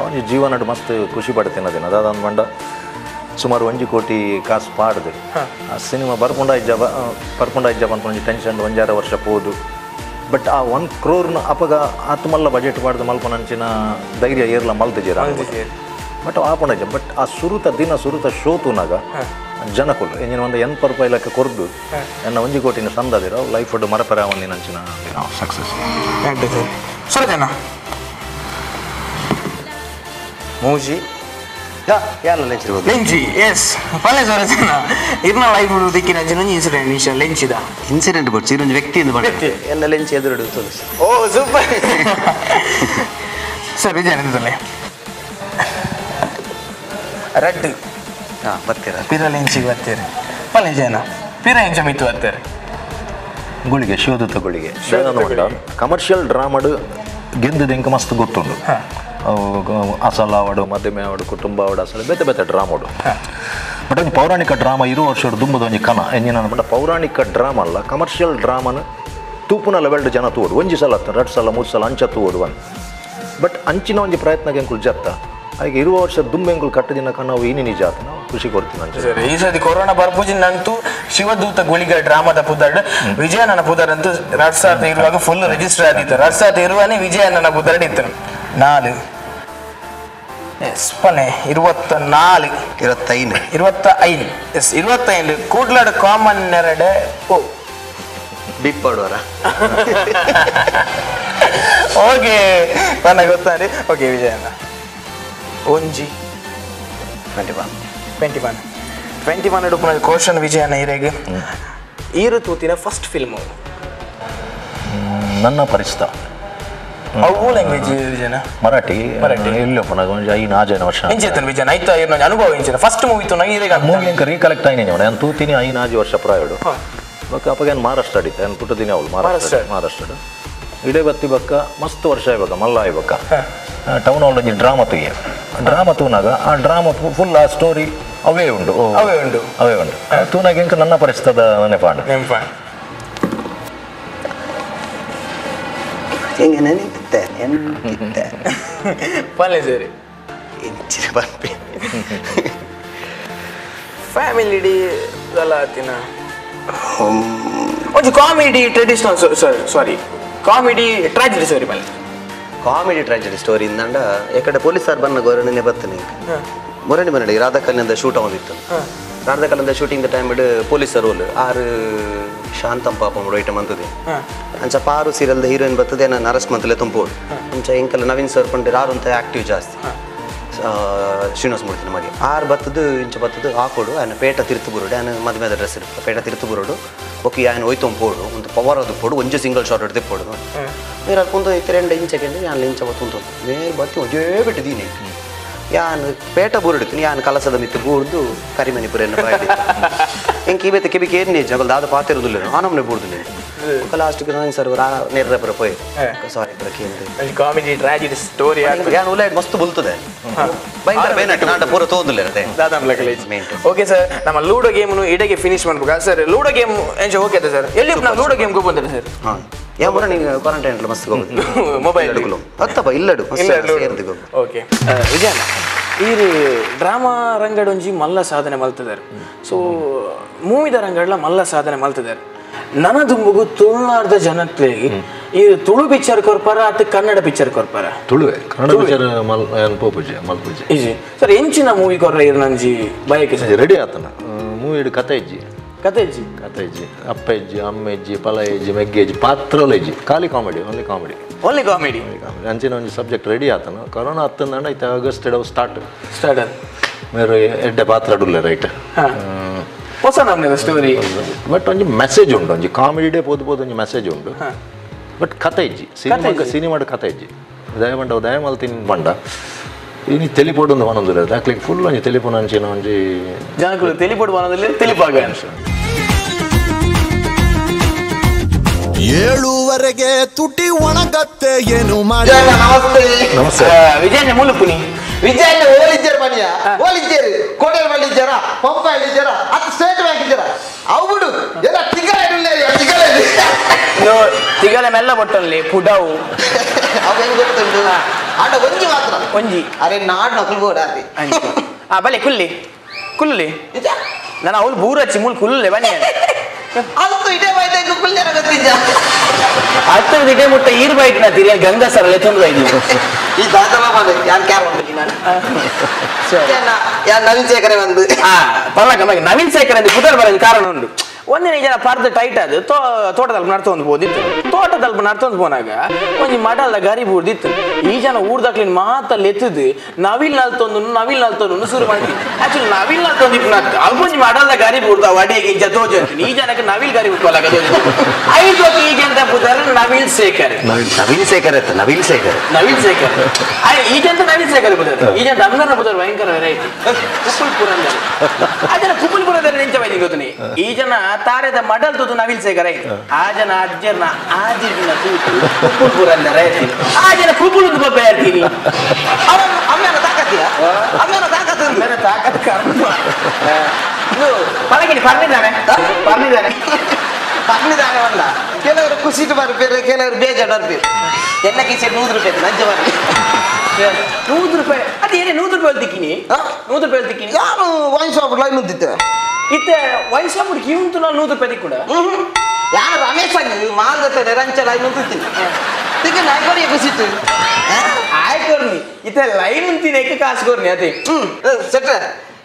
Speaker 3: ಅವನ ಜೀವನಡ್ ಮಸ್ತ್ ಖುಷಿ ಪಡ್ತಿನ ದಿನ. ಅದಾದ ಪಂಡ ಸುಮಾರು 1 ಕೋಟಿ ಕಾಸು ಪಾಡ್ದು ಆ ಸಿನಿಮಾ ಬರ್ಪುಂಡ ಇಜ್ಜ ಪನ್ಪುನ ಟೆನ್ಷನ್ 1.5 ವರ್ಷ ಪೋದು ಬಟ್ ಆ 1 ಕ್ರೋರ್ನ ಅಪಗ ಆತ್ಮಲ್ಲ ಬಜೆಟ್ ಪಾಡ್ದು ಮಲ್ಪನಂಚಿನ ಧೈರ್ಯ ಏರ್ಲ ಮಲ್ತಿಜೀರ ಬಟ್ ಆಪುಂಡ ಬಟ್ ಆ ಸುರುತ ದಿನ ಸುರುತ ಶೋ ತೂನಾಗ ಜನಕುಲು ಎಂಜಿನ ಒಂದು 80 ರೂಪಾಯಿ ಲೆಕ್ಕ ಕೊರ್ದು ಎನ್ನ 1 ಕೋಟಿನ ಸಂದದಿರೋ ಲೈಫ್ ಮರಪೆರ ಒಂದಿನಂಚಿನ ಸಕ್ಸಸ್
Speaker 1: ಸರಿ ಮೂಜಿ ಲೆಂಚಿ ಎಸ್ ಪಲ್ಲೆ ಸೊರಜನ ಇರ್ನ ಲೈಫ್ ದಿಕ್ಕಿನ ಇನ್ಸಿಡೆಂಟ್ ನಿಶಾ ಲೆಂಚಿದ
Speaker 4: ಇನ್ಸಿಡೆಂಟ್ ಕೊಡ್ಸಿ ಇನ್ನೊಂದು ವ್ಯಕ್ತಿ ಎಂದು ಎಲ್ಲ ಲೆಂಚಿ ಎದುರು ಓ
Speaker 1: ಸೂಪರ್ ಸರ್ ವಿಜಯ ರೆಡ್
Speaker 4: ಹಾಂ ಬರ್ತೀರ
Speaker 1: ಪಿರ ಲೆಂಚಿಗೆ ಬರ್ತೀರಿ ಪಲ್ಲೆ ಜನ ಪಿರ ಎಂಚ ಮಿತ್ತು ಬರ್ತಾರೆ
Speaker 3: ಗುಳಿಗೆ ಶಿವದತ್ತ ಗುಳಿಗೆ ಕಮರ್ಷಿಯಲ್ ಡ್ರಾಮಾಡು ಗೆಂದದ ಎಂಕ ಮಸ್ತ್ ಗೊತ್ತುಂಡು ಅಸಲ ಆವಡು ಮಧ್ಯಮೆ ಆವಡು ಕುಟುಂಬ ಆವಡು ಅಸಲ ಬೇತೆ ಬೇತೆ ಡ್ರಾಮಾಡು ಬಟ್ ಒಂಜಿ ಪೌರಾಣಿಕ ಡ್ರಾಮಾ ಇರುವ ವರ್ಷ ದುಂಬದ ಒಂಜಿ ಕನ ಎಂಜಿನ ಅನ್ಪಂಡ ಪೌರಾಣಿಕ ಡ್ರಾಮಾ ಅಲ್ಲ ಕಮರ್ಷಿಯಲ್ ಡ್ರಾಮನ ತೂಪುನ ಲೆವೆಲ್ಡ್ ಜನ ತೂಡು ಒಂಜಿ ಸಲ 2 ಸಲ 3 ಸಲ ಅಂಚ ತೂಡು ಒನ್ ಬಟ್ ಅಂಚಿನ ಒಂಜಿ ಪ್ರಯತ್ನಕ್ಕೆ ಎಂಕುಲು ಜತ್ತ ಹಾಗೆ ಇರುವ ವರ್ಷ ದುಂಬೆಂಕುಲು ಕಟ್ಟದಿನ ನಾವು ಏನೇ ನಿಜ ಆತ ನಾವು ಖುಷಿ ಕೊಡ್ತೀನಿ
Speaker 1: ಸರಿ ಈ ಸತಿ ಕೊರೋನಾ ಬರ್ಪೂಜಿನಂತೂ ಶಿವದೂತ ಗುಳಿಗ ಡ್ರಾಮಾದ ಪುದರ್ ವಿಜಯನನ ಪುದರ್ ಅಂತೂ 2000 ಇರುವಾಗ ಫುಲ್ ರಿಜಿಸ್ಟರ್ ಆಗಿತ್ತು 2000 ಇರುವಾನೆ ವಿಜಯನನ ಪುದರ್ ಇತ್ತು 4 ಎಸ್ ಪನೆ 24
Speaker 4: 25
Speaker 1: 25 ಎಸ್ 25 ಕೂಡ್ಲಾಡು ಕಾಮನ್ ನೆರಡೆ ಓ
Speaker 4: ಬಿಪ್ ಮಾಡುವರ
Speaker 1: ಓಕೆ ನನಗೆ ಗೊತ್ತಾರೆ ಓಕೆ ವಿಜಯಣ್ಣ ಒಂಜಿ 21 21 ಡುಪ್ಪುನ ಕೋಶನ್ ವಿಜಯಣ್ಣ ಹಿರೇಗೆ ಈರು ತೂತಿನ ಫಸ್ಟ್ ಫಿಲ್ಮ್
Speaker 3: ನನ್ನ ಪರಿಚಿತ
Speaker 1: ಅವು ಲ್ಯಾಂಗ್ವೇಜ್ ವಿಜಯನ
Speaker 3: ಮರಾಠಿ ಮರಾಠಿ ಎಲ್ಲಿ ಒಪ್ಪನಾಗ ಒಂಜಿ 5 6 ವರ್ಷ
Speaker 1: ಇಂಚೆತ್ತನ ವಿಜಯನ ಐತ ಇರ್ನ ಅನುಭವ ಇಂಚಿನ ಫಸ್ಟ್ ಮೂವಿ ತೂನಾಗ ಹಿರೇಗೆ
Speaker 3: ಮೂವಿ ಅಂಕ ರೀಕಲೆಕ್ಟ್ ಆಯ್ನಿ ನಾನು ತೂತಿನಿ 5 6 ವರ್ಷ ಪ್ರಾಯಡು ಬಕ್ಕ ಅಪ್ಪಗೆ ನಾನು ಮಹಾರಾಷ್ಟ್ರ ಅಡಿತ ನಾನು ಪುಟ್ಟದಿನಿ ಅವಳು ಮಹಾರಾಷ್ಟ್ರ ಇಡೇ ಬತ್ತಿ ಬಕ್ಕ ಮಸ್ತ್ ವರ್ಷ ಆಯ್ಬೇಕ ಮಲ್ಲ ಆಯ್ಬೇಕ ಟೌನ್ ಹಾಲ್ ಒಂಜಿ ಡ್ರಾಮಾ ತೂಯೆ ಡ್ರಾಮಾ ತೂನಾಗ ಆ ಡ್ರಾಮಾ ಫುಲ್ ಆ ಸ್ಟೋರಿ ಅವೇ ಉಂಡು ಅವೇ ಉಂಡು ಅವೇ ಉಂಡು ತೂನಾಗ ಎಂಕ ನನ್ನ ಪರಿಸ್ಥಿತದ ನೆನಪಾಂಡ
Speaker 1: ನೆನಪಾಂಡ
Speaker 4: ಹೆಂಗೆ ನೆನಪಿತ್ತೆ ನೆನಪಿತ್ತೆ
Speaker 1: ಪಲ್ಲೆ ಸರಿ
Speaker 4: ಇಂಚಿನ ಬರ್ಪಿ
Speaker 1: ಫ್ಯಾಮಿಲಿ ಡಿ ಆತಿನ ಒಂಜಿ comedy traditional sorry comedy tragedy story ಪಲ್ಲೆ
Speaker 4: ಕಾಮಿಡಿ ಟ್ರಾಜಿಡಿ ಸ್ಟೋರಿ ಇಂದಂಡ ಯಾಕಡೆ ಪೊಲೀಸರು ಬನ್ನ ಗೊರಣಿನೇ ಬರ್ತಾನೆ ಮೊರಣಿ ಬನ್ನಡಿ ರಾಧಾಕಲ್ನಿಂದ ಶೂಟ್ ಆಗೋದಿತ್ತು ರಾಧಾಕಲ್ಲಿಂದ ಶೂಟಿಂಗ್ ಟೈಮ್ ಇಡು ಪೊಲೀಸರು ರೋಲ್ ಆರು ಶಾಂತಂ ಪಾಪ ಐಟಮ್ ಅಂತದೆ ಅಂಚ ಪಾರು ಸೀರಿಯಲ್ದ ಹೀರೋಯಿನ್ ಬರ್ತದೆ ನಾನು ಅರೆಸ್ಟ್ ಮಂತಲೆ ತುಂಬೋಡು ಅಂಚ ಎಂಕಲ್ ನವೀನ್ ಸರ್ ಪಂಡಿರ್ ಆರು ಅಂತ ಆಕ್ಟಿವ್ ಜಾಸ್ತಿ ಶ್ರೀನಿವಾಸ ಮೂರ್ತಿ ನಮಗೆ ಆರು ಬತ್ತದು ಇಂಚ ಬತ್ತದು ಹಾಕೋಡು ಆಯ್ನ ಪೇಟ ತಿರ್ತು ಬರೋಡು ಆಯ್ನ ಮದುವೆದ ಡ್ರೆಸ್ ಇರುತ್ತೆ ಪೇಟ ತಿರ್ತು ಬರೋಡು ಓಕೆ ಆಯ್ನ ಹೋಯ್ತು ಪೋಡು ಒಂದು ಪವರ್ ಅದು ಪೋಡು ಒಂಜೆ ಸಿಂಗಲ್ ಶಾಟ್ ಹಿಡ್ದು ಪೋಡು ನೀರು ಅಲ್ಲಿ ಕುಂತು ಇತ್ತು 2 ಇಂಚ ಕೆಂಡು ಯಾನ್ ಇಂಚ ಬತ್ತು ನೇರು ಬತ್ತಿ ಒಂಜೇ ಬಿಟ್ಟಿದ್ದೀನಿ ಯಾನ್ ಪೇಟ ಬೂರಿಡ್ತೀನಿ ಯಾನ್ ಕಲಸದ ಮಿತ್ತು ಬೂರ್ದು ಕರಿಮನಿ ಪುರೆಯನ್ನು ಬಾಯಿ ಎಂಕ್ ಈ ಬೇತೆ ಕೆಬಿಗೆ ಏನೇ ಜಗಲ್ ದಾದ ಪಾತಿರೋದಿಲ್ಲ ಆನಮ್ನೆ ಬೂರ್ದು ನೀನು ಲಾಸ್ಟ್ಗೆ ನಾನು ಸರ್ ನೇರ ಪುರ ಪೋಯ್ ಸಾರಿ ಪುರ ಕೇಂದ್ರ
Speaker 1: ಕಾಮಿಡಿ ಟ್ರಾಜಿಡಿ ಸ್ಟೋರಿ
Speaker 4: ಯಾನ್ ಉಲೈಡ್ ಮಸ್ತ್ ಬುಲ್ತದೆ ಭಯಂಕರ ಬೇನಟ್ ನಾಟ ಪೂರ ತೋದಿಲ್ಲ ಅದೇ
Speaker 1: ಓಕೆ ಸರ್ ನಮ್ಮ ಲೂಡೋ ಗೇಮ್ ಇಡಗೆ ಫಿನಿಶ್ ಮಾಡ್ಬೇಕಾ ಸರ್ ಲೂಡೋ ಗೇಮ್ ಎಂಚ ಓಕೆ ಅದ ಸರ್ ಎಲ್ಲಿ ನಾವು ಲೂಡೋ ಗೇಮ್ ಬಂದ್ರೆ ಸರ್
Speaker 4: ಹಾಂ ಯಾವ ನೀವು ಕ್ವಾರಂಟೈನ್ ಮಸ್ತ್
Speaker 1: ಮೊಬೈಲ್
Speaker 4: ಅತ್ತಪ್ಪ ಇಲ್ಲಡು
Speaker 1: ಓಕೆ ವಿಜಯಣ್ಣ ಈ ಡ್ರಾಮಾ ರಂಗಡೊಂಜಿ ಮಲ್ಲ ಸಾಧನೆ ಮಲ್ತಿದ್ದಾರೆ ಸೊ ಮೂವಿದ ರಂಗಡ್ಲ ಮಲ್ಲ ಸಾಧನೆ ಮಲ್ತಿದ್ದಾರೆ ನನ್ನ ದುಂಬುಗು ತುಳುನಾಡ್ದ ಜನತೆಗೆ ಈ ತುಳು ಪಿಕ್ಚರ್ ಕೊರ್ಪಾರ ಅಥವಾ ಕನ್ನಡ ಪಿಕ್ಚರ್ ಕೊರ್ಪಾರ
Speaker 3: ತುಳುವೆ ಕನ್ನಡ ಪಿಕ್ಚರ್ ಮಲ್ಪೂಜೆ ಮಲ್ಪೂಜೆ
Speaker 1: ಇಜಿ ಸರ್ ಎಂಚಿನ ಮೂವಿ ಕೊರ್ರ ಇರ್ನಂಜಿ ಬಯಕೆ ಸರ್
Speaker 3: ರೆಡಿ ಆತನ ಮೂವಿ ಕತೆ ಇಜ್ಜಿ
Speaker 1: ಕತೆ ಇಜ್ಜಿ
Speaker 3: ಕತೆ ಇಜ್ಜಿ ಅಪ್ಪ ಇಜ್ಜಿ ಅಮ್ಮ ಇಜ್ಜಿ ಫಲ ಇಜ್ಜಿ ಮೆಗ್ಗೆ ಇಜ್ಜಿ ಪಾತ್ರಲ ಇಜ್ಜಿ ಖಾಲಿ comedy only comedy
Speaker 1: only comedy
Speaker 3: comedy ಅಂಚಿನ ಒಂಜಿ ಸಬ್ಜೆಕ್ಟ್ ರೆಡಿ ಆತನ ಕೊರೋನಾ ಹತ್ತಂದಂಡ ಐತೆ ಆಗಸ್ಟ್ ಸ್ಟಾರ್ಟ್
Speaker 1: ಸ್ಟಾರ್ಟ್
Speaker 3: ಮೇರೆ ಎಡ್ಡೆ ಪಾತ್ರ ಅಡುಲ್ಲ ರೈಟ್
Speaker 1: ಹೊಸ ನಮ್ದು ಸ್ಟೋರಿ
Speaker 3: ಬಟ್ ಒಂಜಿ ಮೆಸೇಜ್ ಉಂಟು ಒಂಜಿ ಕಾಮಿಡಿ ಡೇ ಪೋದು ಪೋದು ಒಂಜಿ ಮೆಸೇಜ್ ಉಂಟು ಬಟ್ ಕತೆ ಇಜ್ಜಿ ಸಿನಿಮಾ ಸಿನಿಮಾಡು ಕತೆ ಇಜ್ಜಿ ದಯಮಂಡ ದಯಮಲ್ತಿನ ಬಂಡ ಇನಿ ತೆಲಿಪೋಡು ಒಂದು ಒಂದೊಂದಿಲ್ಲ ದಾಖಲಿಗೆ ಫುಲ್ ಒಂಜಿ ತೆಲಿಪೋನು ಅಂಚಿನ ಒಂಜಿ
Speaker 1: ಜನಗಳು ತೆಲಿಪೋಡು ಒಂದೊಂದಿಲ್ಲ ತೆಲಿಪಾಗ
Speaker 10: 7ವರೆಗೆ ತುಟಿ ಒಣಗತ್ತೆ ಏನು ಮಾಡಿ
Speaker 7: ನಮಸ್ತೆ
Speaker 3: ನಮಸ್ತೆ
Speaker 1: ವಿಜಯಣ್ಣ ಮೂಲಪುನಿ
Speaker 7: ವಿಜಯಣ್ಣ ಓಲಿಜ್ಜಾರ ಮನಿಯ ಓಲಿಜ್ಜೇರು ಕೋಟೆಲ್ ಮಲ್ಲಿಜ್ಜಾರ ಪಂಪ ಇಲ್ಲಿಜ್ಜಾರ ಅದು ಸ್ಟೇಟ್ ಬ್ಯಾಂಕ್ ಇದ್ದಾರ ಅವು ಬಿಡು ಎಲ್ಲ ತಿಂಗಳ ತಿಂಗಳ
Speaker 1: ತಿಂಗಳ ಮೆಲ್ಲ ಬೊಟ್ಟಲ್ಲಿ ಪುಡವು
Speaker 7: ಅವು ಹೆಂಗ್ ಗೊತ್ತುಂಟು ಆಟ ಒಂಜಿ ಮಾತ್ರ
Speaker 1: ಒಂಜಿ
Speaker 7: ಅರೆ ನಾಡು ನಕಲು ಬೋಡ
Speaker 1: ಆ ಬಲೆ ಕುಲ್ಲಿ ಕುಲ್ಲಿ ನಾನು ಅವಳು ಬೂರಚ್ಚಿ ಮೂಲ ಕುಲ್ಲಲೆ ಬನ್ನಿ
Speaker 11: ಅಲ್ತು ಇದೇ ಬೈತ ಕುಲ್ಲೆರ ಗೊತ್ತಿದ್ದ
Speaker 1: ಹತ್ತಿರದ ಇದೇ ಮುಟ್ಟ ಈರ್ ಬೈಟ್ ನ ತಿರಿಯ ಗಂಗಸರಲ್ಲೇ ತುಂಬ ಇದ್ದೀವಿ
Speaker 11: ಈ ದಾದವ ಬಂದು ಯಾರು ಕ್ಯಾರ್ ಬಂದಿದ್ದೀನಿ ನಾನು ಯಾರು ನವೀನ್ ಶೇಖರೇ ಬಂದು
Speaker 1: ಪರ್ಲಕ ಮಗ ನವೀನ್ ಶೇಖರ್ ಅಂತ ಪುದರ್ ಬರೋದು ಕಾರಣ ಉಂಟು ಒಂದಿನ ಜನ ಪರ್ದ ಟೈಟ್ ಅದು ತೋಟದಲ್ಲಿ ನಡ್ತೊಂದು ಹೋದಿತ್ತು ತೋಟದಲ್ಲಿ ನಡ್ತೊಂದು ಪೋನಾಗ ಒಂಜಿ ಮಡಲ್ದ ಗರಿ ಬೂರ್ದಿತ್ತು ಈ ಜನ ಊರ್ದಾಕ್ಲಿನ ಮಾತಲ್ಲಿ ಎತ್ತದು ನವಿಲ್ ನಲ್ತೊಂದು ನವಿಲ್ ನಲ್ತೊಂದು ಶುರು ಮಾಡ್ತೀನಿ ಆಕ್ಚುಲಿ ನವಿಲ್ ನಲ್ತೊಂದು ಇಪ್ಪು ಅಲ್ಪ ಒಂಜಿ ಮಡಲ್ದ ಗರಿ ಬೂರ್ದ ವಡೆಗೆ ಇಂಚ ತೋಜ ಈ ಜನಕ್ಕೆ ನವಿಲ್ ಗರಿ ಬಿಟ್ಕೊಲ್ಲ ಐದು ಈ ಜನ ಪುದರ್ ನವಿಲ್ ಶೇಖರ್
Speaker 4: ನವೀನ್ ಶೇಖರ್ ಆಯ್ತು ನವೀನ್ ಶೇಖರ್
Speaker 1: ನವೀನ್ ಶೇಖರ್ ಈ ಜನ ನವೀನ್ ಶೇಖರ್ ಪುದರ್ ಈ ಜನ ಅಂಗನ ಪುದರ್ ಭಯಂಕರ ವೆರೈಟಿ ಕುಪ್ಪುಲ್ಪುರ ಆ ಜನ ಕುಪ್ಪುಲ್ಪುರದಲ್ಲಿ ನಿಂಚ ಬೈದಿ ಗೊತ್ತನಿ ಈ ಜನ ತಾರೆದ ಮಡಲ್ ತೂತು ನವಿಲ್ ಶೇಖರ್ ಆಯ್ತು ಆ ಜನ ಅಜ್ಜನ ಆಜಿನ ತೂತು ಕುಪ್ಪುಲ್ಪುರ ಅಂದರೆ ಆ ಜನ ಕುಪ್ಪುಲ್ ಪಪ್ಪ ಹೇಳ್ತೀನಿ
Speaker 11: ಅಮ್ಮನ ತಾಕತ್ತಿಯ ಅಮ್ಮನ ತಾಕತ್ತು
Speaker 1: ಅಮ್ಮನ ತಾಕತ್ ಕರ್ಮ ಪಲಗಿನಿ ಪರ್ನಿದ್ದಾನೆ ಪರ್ನಿದ್ದಾನೆ
Speaker 11: ಪರ್ನಿದ್ದಾನೆ ಅಲ್ಲ ಕೆಲವರು ಖುಷಿಟ್ಟು ಬರ್ಪೇರು ಕೆಲವರು ಬೇಜಾರು ಬರ್ಪೇರು ಎನ್ನ ಕಿಸೆ 100 ರೂಪಾಯಿ ನಂಜ ಬರ್ಪೇರು
Speaker 1: 100 ರೂಪಾಯಿ ಅದು ಏನೇ 100 ರೂಪಾಯಿ ತಿಕ್ಕಿನಿ 100 ರೂಪಾಯಿ ತಿಕ್ಕಿನಿ
Speaker 11: ಯಾರು wine shop line ಉದ್ದಿತ್ತು
Speaker 1: ಇತ್ತೆ ವೈನ್ ಶಾಪ್ ಹುಡುಕಿ ನಾನು 100 ರೂಪಾಯಿ ತಿಕ್ಕೊಂಡ
Speaker 11: ಯಾರು ರಮೇಶ್ ಆಗಿ ಮಾಲ್ದ ರಂಚ ಲೈನ್ ಉಂತಿದ್ದೀನಿ ತಿಕ್ಕ ನಾಯ್ಕೊಡಿಯ ಖುಷಿಟ್ಟು
Speaker 1: ಆಯ್ಕೊರ್ನಿ ಇತ್ತೆ ಲೈನ್ ಉಂತೀನಿ ಏಕೆ ಕಾಸು ಕೊರ್ನಿ ಅದೇ
Speaker 11: ಸೆಟ್ರೆ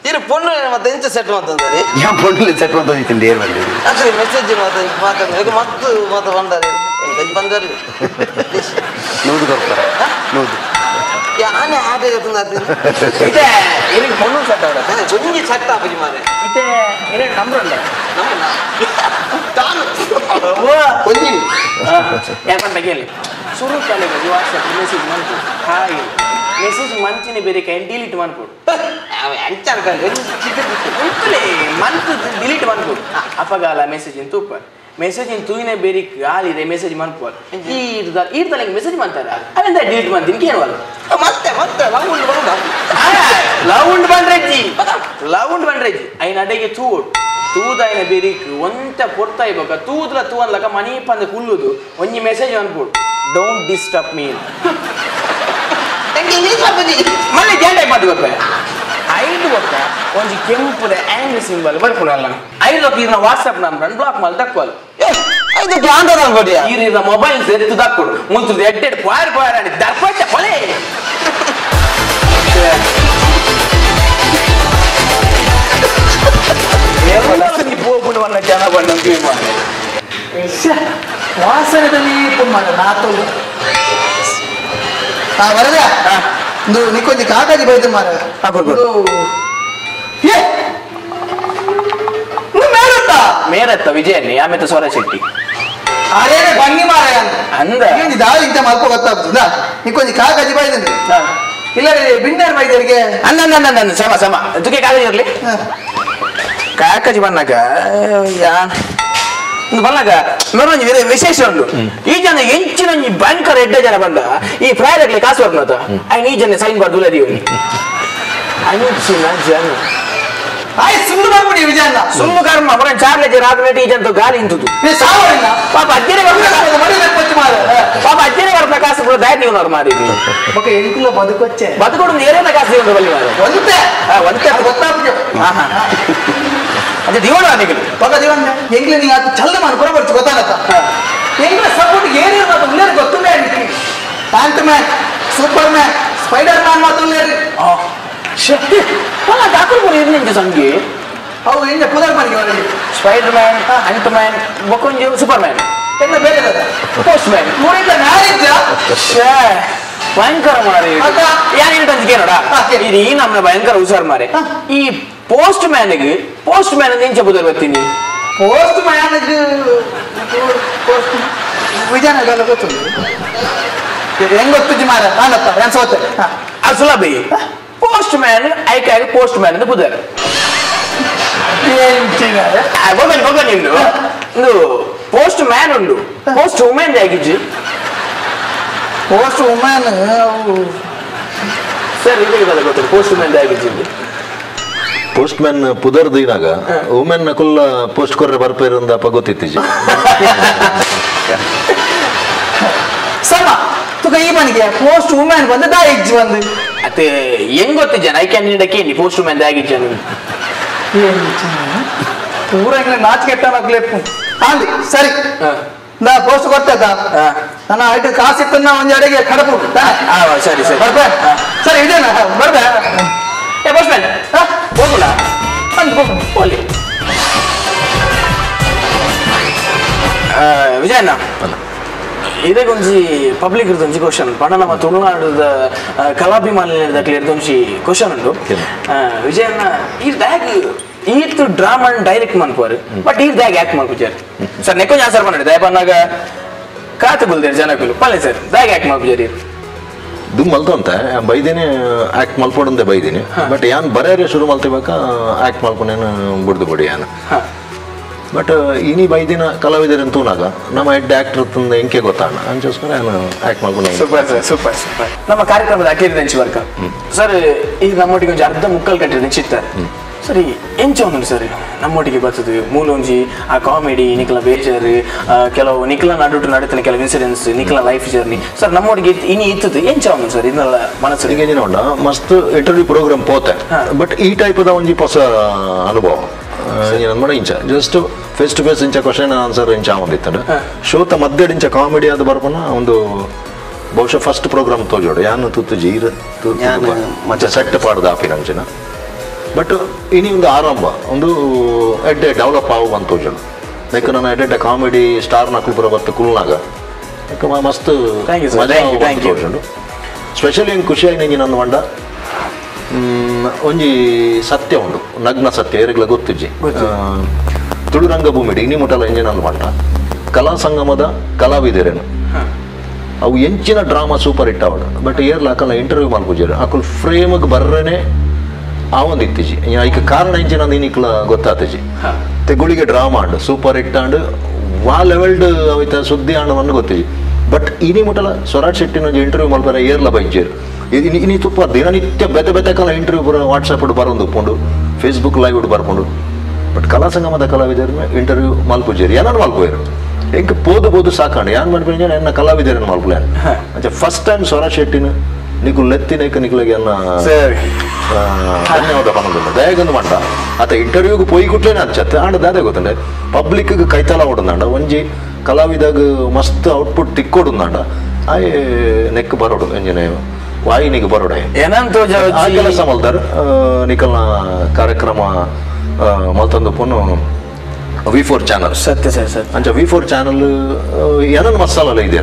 Speaker 11: ಇರು ಪೊಣ್ಣು ಮತ್ತೆ ಎಂಚ ಸೆಟ್ ಮಾತಂದರೆ
Speaker 4: ಯಾ ಪೊಣ್ಣು ಸೆಟ್ ಮಾತಂದಿತ್ತು ಏರ್ ಬಂದಿರಿ
Speaker 11: ಅದೇ ಮೆಸೇಜ್ ಮಾತ ಮಾತಂದ್ರೆ ಮತ್ತು ಮಾತ ಬಂದಾರೆ ಗಂಜಿ ಬಂದಾರೆ
Speaker 4: 100 ಕೊಡ್ತಾರೆ 100
Speaker 11: ಯಾನೆ ಆಟ
Speaker 1: ಇತ್ತೆ ಏನಕ್ಕೆ ಪೊಣ್ಣು ಸೆಟ್ ಅವರ
Speaker 11: ಒಂಜಿ ಸೆಟ್ ಆಪುಜಿ ಮಾರೆ
Speaker 1: ಇತ್ತೆ ಏನೇ ನಂಬರ್ ಅಲ್ಲ
Speaker 11: ನಮ್ಮ ತಾನು ಒಂಜಿ
Speaker 1: ಯಾಕಂತ ಕೇಳಿ ಸುರು ಕಾಲೇಜ್ ವಾಟ್ಸಪ್ ಮೆಸೇಜ್ ಮಂತು ಹಾಯ್ ಮೆಸೇಜ್ ಮಂಚಿನ ಬೇರೆ ಕೈ ಡಿಲೀಟ್ ಮಾಡ್ಕೊಡು ಉಂಟುಲೇ ಮಂತ್ ಡಿಲೀಟ್ ಮಾಡ್ಕೊಡು ಅಪಗಾಲ ಮೆಸೇಜ್ ತೂಪ ಮೆಸೇಜ್ ತೂಯಿನ ಬೇರೆ ಆಲಿದೆ ಮೆಸೇಜ್ ಮನ್ಪೋಲ್ ಈರ್ದ ಈರ್ದಲ್ಲ ಮೆಸೇಜ್ ಮಾಡ್ತಾರ ಅಲ್ಲಿಂದ ಡಿಲೀಟ್ ಮಾಡ್ತೀನಿ ಕೇಳುವಲ್ಲ
Speaker 11: ಮತ್ತೆ ಮತ್ತೆ ಲವ್ ಉಂಡು ಬಂದ
Speaker 1: ಲವ್ ಉಂಡು ಬಂದ್ರೆಜ್ಜಿ ಲವ್ ಉಂಡು ಬಂದ್ರೆಜ್ಜಿ ಐನ ಅಡೆಗೆ ತೂಡು ತೂದಾಯಿನ ಬೇರಿಕ್ ಒಂತ ಪೊರ್ತಾ ಇವಾಗ ತೂದ್ಲ ತೂ ಅನ್ಲಕ ಮನಿ ಪಂದ ಕುಲ್ಲುದು ಒಂಜಿ ಮೆಸೇಜ್ ಅನ್ಬೋದು don't disturb me ಮಲ್ಲಿ ಜಾಂಡ ಮಾತು ಗೊತ್ತ ಐದು ಗೊತ್ತ ಒಂಜಿ ಕೆಂಪುದ ಆಂಗ್ರಿ ಸಿಂಬಲ್ ಬರ್ಪುನಲ್ಲ ಐದು ಇರ್ನ WhatsApp number block ಮಾಡಿ ದಕ್ವಲ್
Speaker 11: ಐದು ಗ್ಯಾಂಡ ಅನ್ಕೊಡಿಯ
Speaker 1: ಇರ್ನ ಮೊಬೈಲ್ ಎತ್ತು ದಕ್ಕೊಡು ಮುಂಚೆ ಎಡ್ಡೆಡ್ ಪಾರ್ ಪಾರ್ అని ದರ್ಪಟ್ಟ ಕೊಲೆ ಹೋಗುವ ಜನ ಬಂದ
Speaker 8: ವಾಸನದಲ್ಲಿ ಪುಣ್ಯ ನಾತೋಲು ಬರದ ಒಂದು ನಿಕ್ಕೊಂಜಿ ಕಾಕಾಜಿ ಬೈದು ಮಾರ
Speaker 1: ಮೇರತ್ತ ವಿಜಯನ್ನಿ ಆಮೇಲೆ ಸೊರ ಶೆಟ್ಟಿ
Speaker 8: ಅರೇ ಬನ್ನಿ ಮಾರ
Speaker 1: ಅಂದ
Speaker 8: ದಾರಿ ಇಂತ ಮಲ್ಪ ಗೊತ್ತಾಗ್ತದ ನಿಕ್ಕೊಂಜಿ ಕಾಕಾಜಿ ಬೈದಂದ್ರೆ ಇಲ್ಲ ಬಿನ್ನರ್ ಬೈದರಿಗೆ
Speaker 1: ಅನ್ನ ನನ್ನ ಸಮ ಸಮ ತುಕೆ ಕಾಗಜಿ ಇರ್ಲಿ ಕಾಕಜಿ ಬನ್ನಾಗ ಯಾ ಬನ್ನಾಗ ಮೆರೊಂಜಿ ವಿಶೇಷ ಉಂಟು ಈ ಜನ ಎಂಚಿನ ಭಯಂಕರ ಎಡ್ಡೆ ಜನ ಬಂದ ಈ ಫ್ರೈಡ್ ಕಾಸು ಬರ್ನತ ಐನ್ ಈ ಜನ ಸೈನ್ ಬರ್ದು ಉಲದಿವಿ ಅಂಚಿನ ಜನ
Speaker 8: ಆಯ್ ಸುಳ್ಳು ಬರ್ಬಿಡಿ ವಿಜಯಣ್ಣ
Speaker 1: ಸುಳ್ಳು ಕರ್ಮ ಬರ ಚಾರ್ಲೇಜ್ ರಾತ್ರಿ ಈ ಜನ ಗಾಲಿ ಇಂತುದು
Speaker 8: ಸಾವರಿಲ್ಲ
Speaker 1: ಪಾಪ ಅಜ್ಜನೆ ಪಾಪ ಅಜ್ಜನೆ ಬರ್ನ ಕಾಸು ಕೂಡ ದಾಯ ನೀವು ಮಾರಿ
Speaker 8: ಬೊಕ ಎಂಕುಲ ಬದುಕೊಚ್ಚೆ
Speaker 1: ಬದುಕೊಡು ಏನೇನ ಕಾಸು ನೀವು ಬಲ್ಲಿ ಮಾರೆ
Speaker 8: ಒಂತೆ
Speaker 1: ಒಂತೆ
Speaker 8: ಗೊತ್ತಾಗ್ಬಿಟ್ಟು
Speaker 1: ಅದೇ ದಿವಣ ನಿಗಲು
Speaker 8: ಪಕ್ಕ ದಿವಣ ಎಂಗ್ಲ ನೀ ಅದು ಚಲ್ಲ ಮಾಡು ಕೊರಬರ್ಚು ಗೊತ್ತಾಗತ್ತ ಎಂಗ್ಲ ಸಪೋರ್ಟ್ ಏನೇನು ಮಾತು ಉಳ್ಳೇರು ಗೊತ್ತುಂಡೆ pant man superman spider man ಮಾತು ಉಳ್ಳೇರು
Speaker 1: ಅಲ್ಲ ಡಾಕ್ಟರ್ ಕೂಡ ಇರ್ಲಿ ಸಂಗಿ
Speaker 8: ಅವು ಎಂಜ ಪುದರ್ ಮನೆಗೆ ಅವರಿಗೆ
Speaker 1: ಸ್ಪೈಡರ್ ಮ್ಯಾನ್ ಅಂಟ್ ಮ್ಯಾನ್ ಬೊಕೊಂಜಿ ಸೂಪರ್ ಮ್ಯಾನ್
Speaker 8: ಎಲ್ಲ ಬೇರೆ
Speaker 1: ಪೋಸ್ಟ್ ಮ್ಯಾನ್
Speaker 8: ಮೂರಿಂದ ಮ್ಯಾರೇಜ್
Speaker 1: ಭಯಂಕರ ಮಾರೆ ಯಾರು ಹೇಳ್ತಂತ ನೋಡ ಇದು ಈ ನಮ್ಮ ಭಯಂಕರ ಹುಷಾರ್ ಮಾರೆ ಈ ಪೋಸ್ಟ್ ಮ್ಯಾನ್ಗೆ ಪೋಸ್ಟ್ ಮ್ಯಾನ್ ಎಂಚ ಬುದರ್ ಬರ್ತೀನಿ
Speaker 8: ಪೋಸ್ಟ್ ಮ್ಯಾನ್ಗೆ ಪೋಸ್ಟ್ ವಿಜಯನಗರ ಗೊತ್ತುಂಟು ಹೆಂಗ್ ಗೊತ್ತು ಮಾರ ನಾನಪ್ಪ ನಾನು ಸೋತೆ
Speaker 1: ಅದು ಸುಲಭ ಪೋಸ್ಟ್ ಮ್ಯಾನ್ ಐಕಾಗಿ ಪೋಸ್ಟ್ ಮ್ಯಾನ್ ಅಂತ ಬುದರ್ ಬೊಗನ್ ಬೊಗನ್ ಉಂಡು ಒಂದು ಪೋಸ್ಟ್ ಮ್ಯಾನ್ ಉಂಡು ಪೋಸ್ಟ್ ವುಮೆನ್ ಆಗಿಜ್ಜು
Speaker 8: post women
Speaker 1: sir ಇದಕ್ಕೆ ಗೊತ್ತು ಪೋಸ್ಟ್ ವುಮೆನ್ ಆಗಿಜ್ಜು
Speaker 3: ಪೋಸ್ಟ್ ಮ್ಯಾನ್ ಪುದರ್ ದಿನಾಗ ವುಮೆನ್ ಕುಲ್ಲ ಪೋಸ್ಟ್ ಕೊರ್ರೆ ಬರ್ಪೇರಂದಪ್ಪ ಗೊತ್ತಿತ್ತೀಜಿ
Speaker 8: ಸಮ ತುಕ ಈ ಮನೆಗೆ ಪೋಸ್ಟ್ ವುಮೆನ್ ಬಂದು ದಾಯಿಜ್ಜಿ ಬಂದು
Speaker 1: ಅತ್ತೆ ಹೆಂಗ್ ಗೊತ್ತಿಜ್ಜಾನ I can ನೀಡಕ್ಕೆ post women ದಾಗಿಜ್ಜಾನ.
Speaker 8: ಪೂರ ಎಂಗ್ಲೆ ನಾಚಿಕೆ ಎಟ್ಟಾಗ್ಲೇಪು ಆಂದಿ ಸರಿ ನಾ ಪೋಸ್ಟ್ ಕೊಡ್ತದ ನನ್ನ ಐಟು ಕಾಸಿತ್ತನ್ನ ಒಂಜಿ ಅಡಿಗೆ ಕಡಪು
Speaker 1: ಸರಿ ಸರಿ
Speaker 8: ಬರ್ಬೇ ಸರಿ ಇದೇನಾ ಬರ್ಬೇ
Speaker 1: ಏ ಪೋಸ್ಟ್ ಮ್ಯಾನ್ ಹೋಗುಣ
Speaker 8: ಅಂದ್ ಹೋಗು
Speaker 1: ಹೋಗ್ಲಿ ವಿಜಯಣ್ಣ ಇದಕ್ಕೊಂಜಿ ಪಬ್ಲಿಕ್ ಇರ್ದೊಂಜಿ ಕ್ವಶನ್ ಪಂಡ ನಮ್ಮ ತುಳುನಾಡದ ಕಲಾಭಿಮಾನಿ ಇರ್ದೊಂಜಿ ಕ್ವಶನ್ ಉಂಟು ವಿಜಯಣ್ಣ ಈ ಬ್ಯಾಗ್ ಈತ್ ಡ್ರಾಮಾ ಡೈರೆಕ್ಟ್ ಮನ್ಪುವರು ಬಟ್ ಈ ಬ್ಯಾಗ್ ಯಾಕೆ ಮನ್ಪುಜಾರ್ ಸರ್ ನೆಕ್ಕೊಂಜಿ ಆನ್ಸರ್ ಮಾಡಿ ದಯಪನ್ನಾಗ ಕಾತು ಬುಲ್ದೇರು ಜನಕುಲು ಪಲ್ಲೆ ಸರ್ ಬ್ಯಾಗ್ ಯಾಕೆ ಮನ್ಪುಜಾರಿ
Speaker 3: ದುಮ್ ಮಲ್ತಂತೆ ಬೈದೇನೆ ಆಕ್ಟ್ ಮಲ್ಪೊಡಂದೆ ಬೈದೀನಿ ಬಟ್ ಯಾನ್ ಬರೇರೆ ಶುರು ಮಲ್ತಿಬೇಕಾ ಆಕ್ಟ್ ಮಲ್ಪನೇನು ಬುಡ್ದು ಬಡಿ ಯಾನ್ ಬಟ್ ಇನಿ ಬೈದಿನ ಕಲಾವಿದರನ್ನು ತೂನಾಗ ನಮ್ಮ ಹೆಡ್ ಆಕ್ಟರ್ ತಂದ ಎಂಕೆ ಗೊತ್ತಾಣ ಅಂಚೋಸ್ಕರ ನಾನು ಆಕ್ಟ್ ಮಾಡ್ಕೊಂಡು
Speaker 1: super sir super super ನಮ್ಮ ಕಾರ್ಯಕ್ರಮದ ಅಕೇರಿದ ಎಂಚು ವರ್ಕ ಸರ್ ಈಗ ನಮ್ಮೊಟ್ಟಿಗೆ ಒಂಜಿ ಅರ್ಧ ಮುಕ್ಕಲ್ ಕಟ್ಟಿದ ಚಿತ್ತ ಸರಿ ಎಂಚ ಒಂದುಂಡು ಸರ್ ನಮ್ಮೊಟ್ಟಿಗೆ ಬರ್ತದೆ ಮೂಲೊಂಜಿ ಆ ಕಾಮಿಡಿ ನಿಕ್ಲ ಬೇಜಾರು ಕೆಲವು ನಿಕ್ಲ ನಡುಟು ನಡುತ್ತಿನ ಕೆಲವು ಇನ್ಸಿಡೆನ್ಸ್ ನಿಕ್ಲ life journey sir ನಮ್ಮೊಟ್ಟಿಗೆ ಇನಿ ಇತ್ತದು ಎಂಚ ಒಂದುಂಡು ಸರ್ ಇದನ್ನೆಲ್ಲ ಮನಸ್ಸು
Speaker 3: ಈಗ ಏನಿನ ಮಸ್ತ್ ಇಂಟರ್ವ್ಯೂ ಪ್ರೋಗ್ರಾಮ್ ಪೋತೆ ಬಟ್ ಈ ಟೈಪದ ಒಂಜಿ ಹೊಸ ಅನುಭವ ಇಂಚ just face to face ಇಂಚ ಕ್ವಶನ್ ಆನ್ಸರ್ ಇಂಚ ಆವಂದಿತ್ತಂಡ ಶೋತ ಮಧ್ಯೆ ಇಂಚ ಕಾಮಿಡಿ ಅದು ಬರ್ಪನ ಒಂದು ಬಹುಶಃ ಫಸ್ಟ್ ಪ್ರೋಗ್ರಾಮ್ ತೋಜೋಡು ಯಾನು ತುತ್ತು ಜೀರ ಮತ್ತೆ ಸೆಟ್ ಪಾಡ್ದ ಆಪಿನ ಅಂಚಿನ ಬಟ್ ಇನಿ ಒಂದು ಆರಂಭ ಒಂದು ಎಡ್ಡೆ ಡೆವಲಪ್ ಆವು ಅಂತ ತೋಜೋಡು ಲೈಕ್ ನಾನು ಎಡ್ಡೆ ಕಾಮಿಡಿ ಸ್ಟಾರ್ ನಕುಲ್ಪುರ ಬತ್ತು ಕುಲ್ನಾಗ ಮಸ್ತ್ ಮಜಾ ತೋಜೋಡು ಸ್ಪೆಷಲಿ ಹಿಂಗೆ ಖುಷಿಯಾಗಿ ನಿಂಗೆ ನನ್ನ ಮಂಡ ಒಂಜಿ ಸತ್ಯ ಉಂಡು ನಗ್ನ ಸತ್ಯ ಏರಿಗ್ಲ ಗೊತ್ತಿಜ್ಜಿ ತುಳು ರಂಗಭೂಮಿಡಿ ಇನಿ ಮುಟಲ ಇಂಜಿನ್ ಅಂದ್ ಮಂಟ ಕಲಾ ಸಂಗಮದ ಕಲಾವಿದರೇನು ಅವು ಎಂಚಿನ ಡ್ರಾಮಾ ಸೂಪರ್ ಹಿಟ್ ಅವಡು ಬಟ್ ಏರ್ಲ ಅಕಲ್ನ ಇಂಟರ್ವ್ಯೂ ಮಲ್ಪುಜೇರು ಅಕುಲ್ ಫ್ರೇಮ್ಗೆ ಬರ್ರನೆ ಆವೊಂದು ಇತ್ತಿಜಿ ಐಕ ಕಾರಣ ಎಂಚಿನ ಅಂದ್ ಇನಿಕ್ಲ ಗೊತ್ತಾತಿಜಿ ತೆಗುಳಿಗೆ drama and super hit and ವಾ ಲೆವೆಲ್ಡ್ ಅವಿತ ಸುದ್ದಿ ಆಂಡವನ್ನು ಗೊತ್ತಿಜಿ ಬಟ್ ಇನಿ ಮುಟಲ ಸ್ವರಾಜ್ ಶೆಟ್ಟಿನ ಒಂಜಿ ಇಂಟರ್ವ್ಯೂ ಮಲ್ಪರ ಏರ್ಲ ಬೈಜೇರು ಇನಿ ತುಪ್ಪ ದಿನನಿತ್ಯ ಬೆತೆ ಬೆತೆ ಕಾಲ ಇಂಟರ್ವ್ಯೂ ಪೂರ ವಾಟ್ಸಪ್ ಬರೋದು ಉಪ್ಪುಂಡು ಫೇಸ್ಬುಕ್ ಲೈವ್ ಬರ್ಕೊಂಡು ಬಟ್ ಕಲಾ ಸಂಗಮದ ಕಲಾವಿದರನ್ನ ಇಂಟರ್ವ್ಯೂ ಮಲ್ಪುಜೇರು ಏನನ್ನು ಮಲ್ಪುವೇರು ಎಂಕ್ ಪೋದು ಪೋದು ಸಾಕಾಂಡು ಯಾನ್ ಮನ್ಪಿನ ಎನ್ನ ಕಲಾವಿದರನ್ನು ಮಲ್ಪುಲೆ ಅಂಚೆ ಫಸ್ಟ್ ಟೈಮ್ ಸ್ವರಾಜ್ ಶೆಟ್ಟಿನ ನಿಕು ಲೆತ್ತಿನೇಕ ನಿಕ್ಲಗೆ ಅನ್ನ ಧನ್ಯವಾದ ಪನೊಂದುಲ್ಲ ದಯಗೊಂದು ಮಂಟ ಆತ ಇಂಟರ್ವ್ಯೂಗೆ ಪೋಯಿ ಕುಟ್ಲೇನೆ ಅಚ್ಚತ್ತೆ ಆಂಡ ದಾದೆ ಗೊತ್ತಂಡೆ ಪಬ್ಲಿಕ್ಗೆ ಕೈತಾಲ ಓಡಂದಾಂಡ ಒಂಜಿ ಕಲಾವಿದಾಗ ಮಸ್ತ್ ಔಟ್ಪುಟ್ ತಿಕ್ಕೊಡುಂದಾಂಡ ಆಯೆ ನೆಕ್ ಬರೋಡು ಎಂಜಿನ ವಾಹಿನಿಗೆ ಬರೋಡೆ ಆ ಕೆಲಸ ಮಲ್ತಾರ ನಿಕಲ್ನ ಕಾರ್ಯಕ್ರಮ ಮಲ್ತಂದು ಪುನ್ನು V4 channel
Speaker 1: ಸತ್ಯ ಸರ್ ಸರ್
Speaker 3: ಅಂಚ V4 channel ಏನನ್ನು ಮಸಾಲ ಇದೆ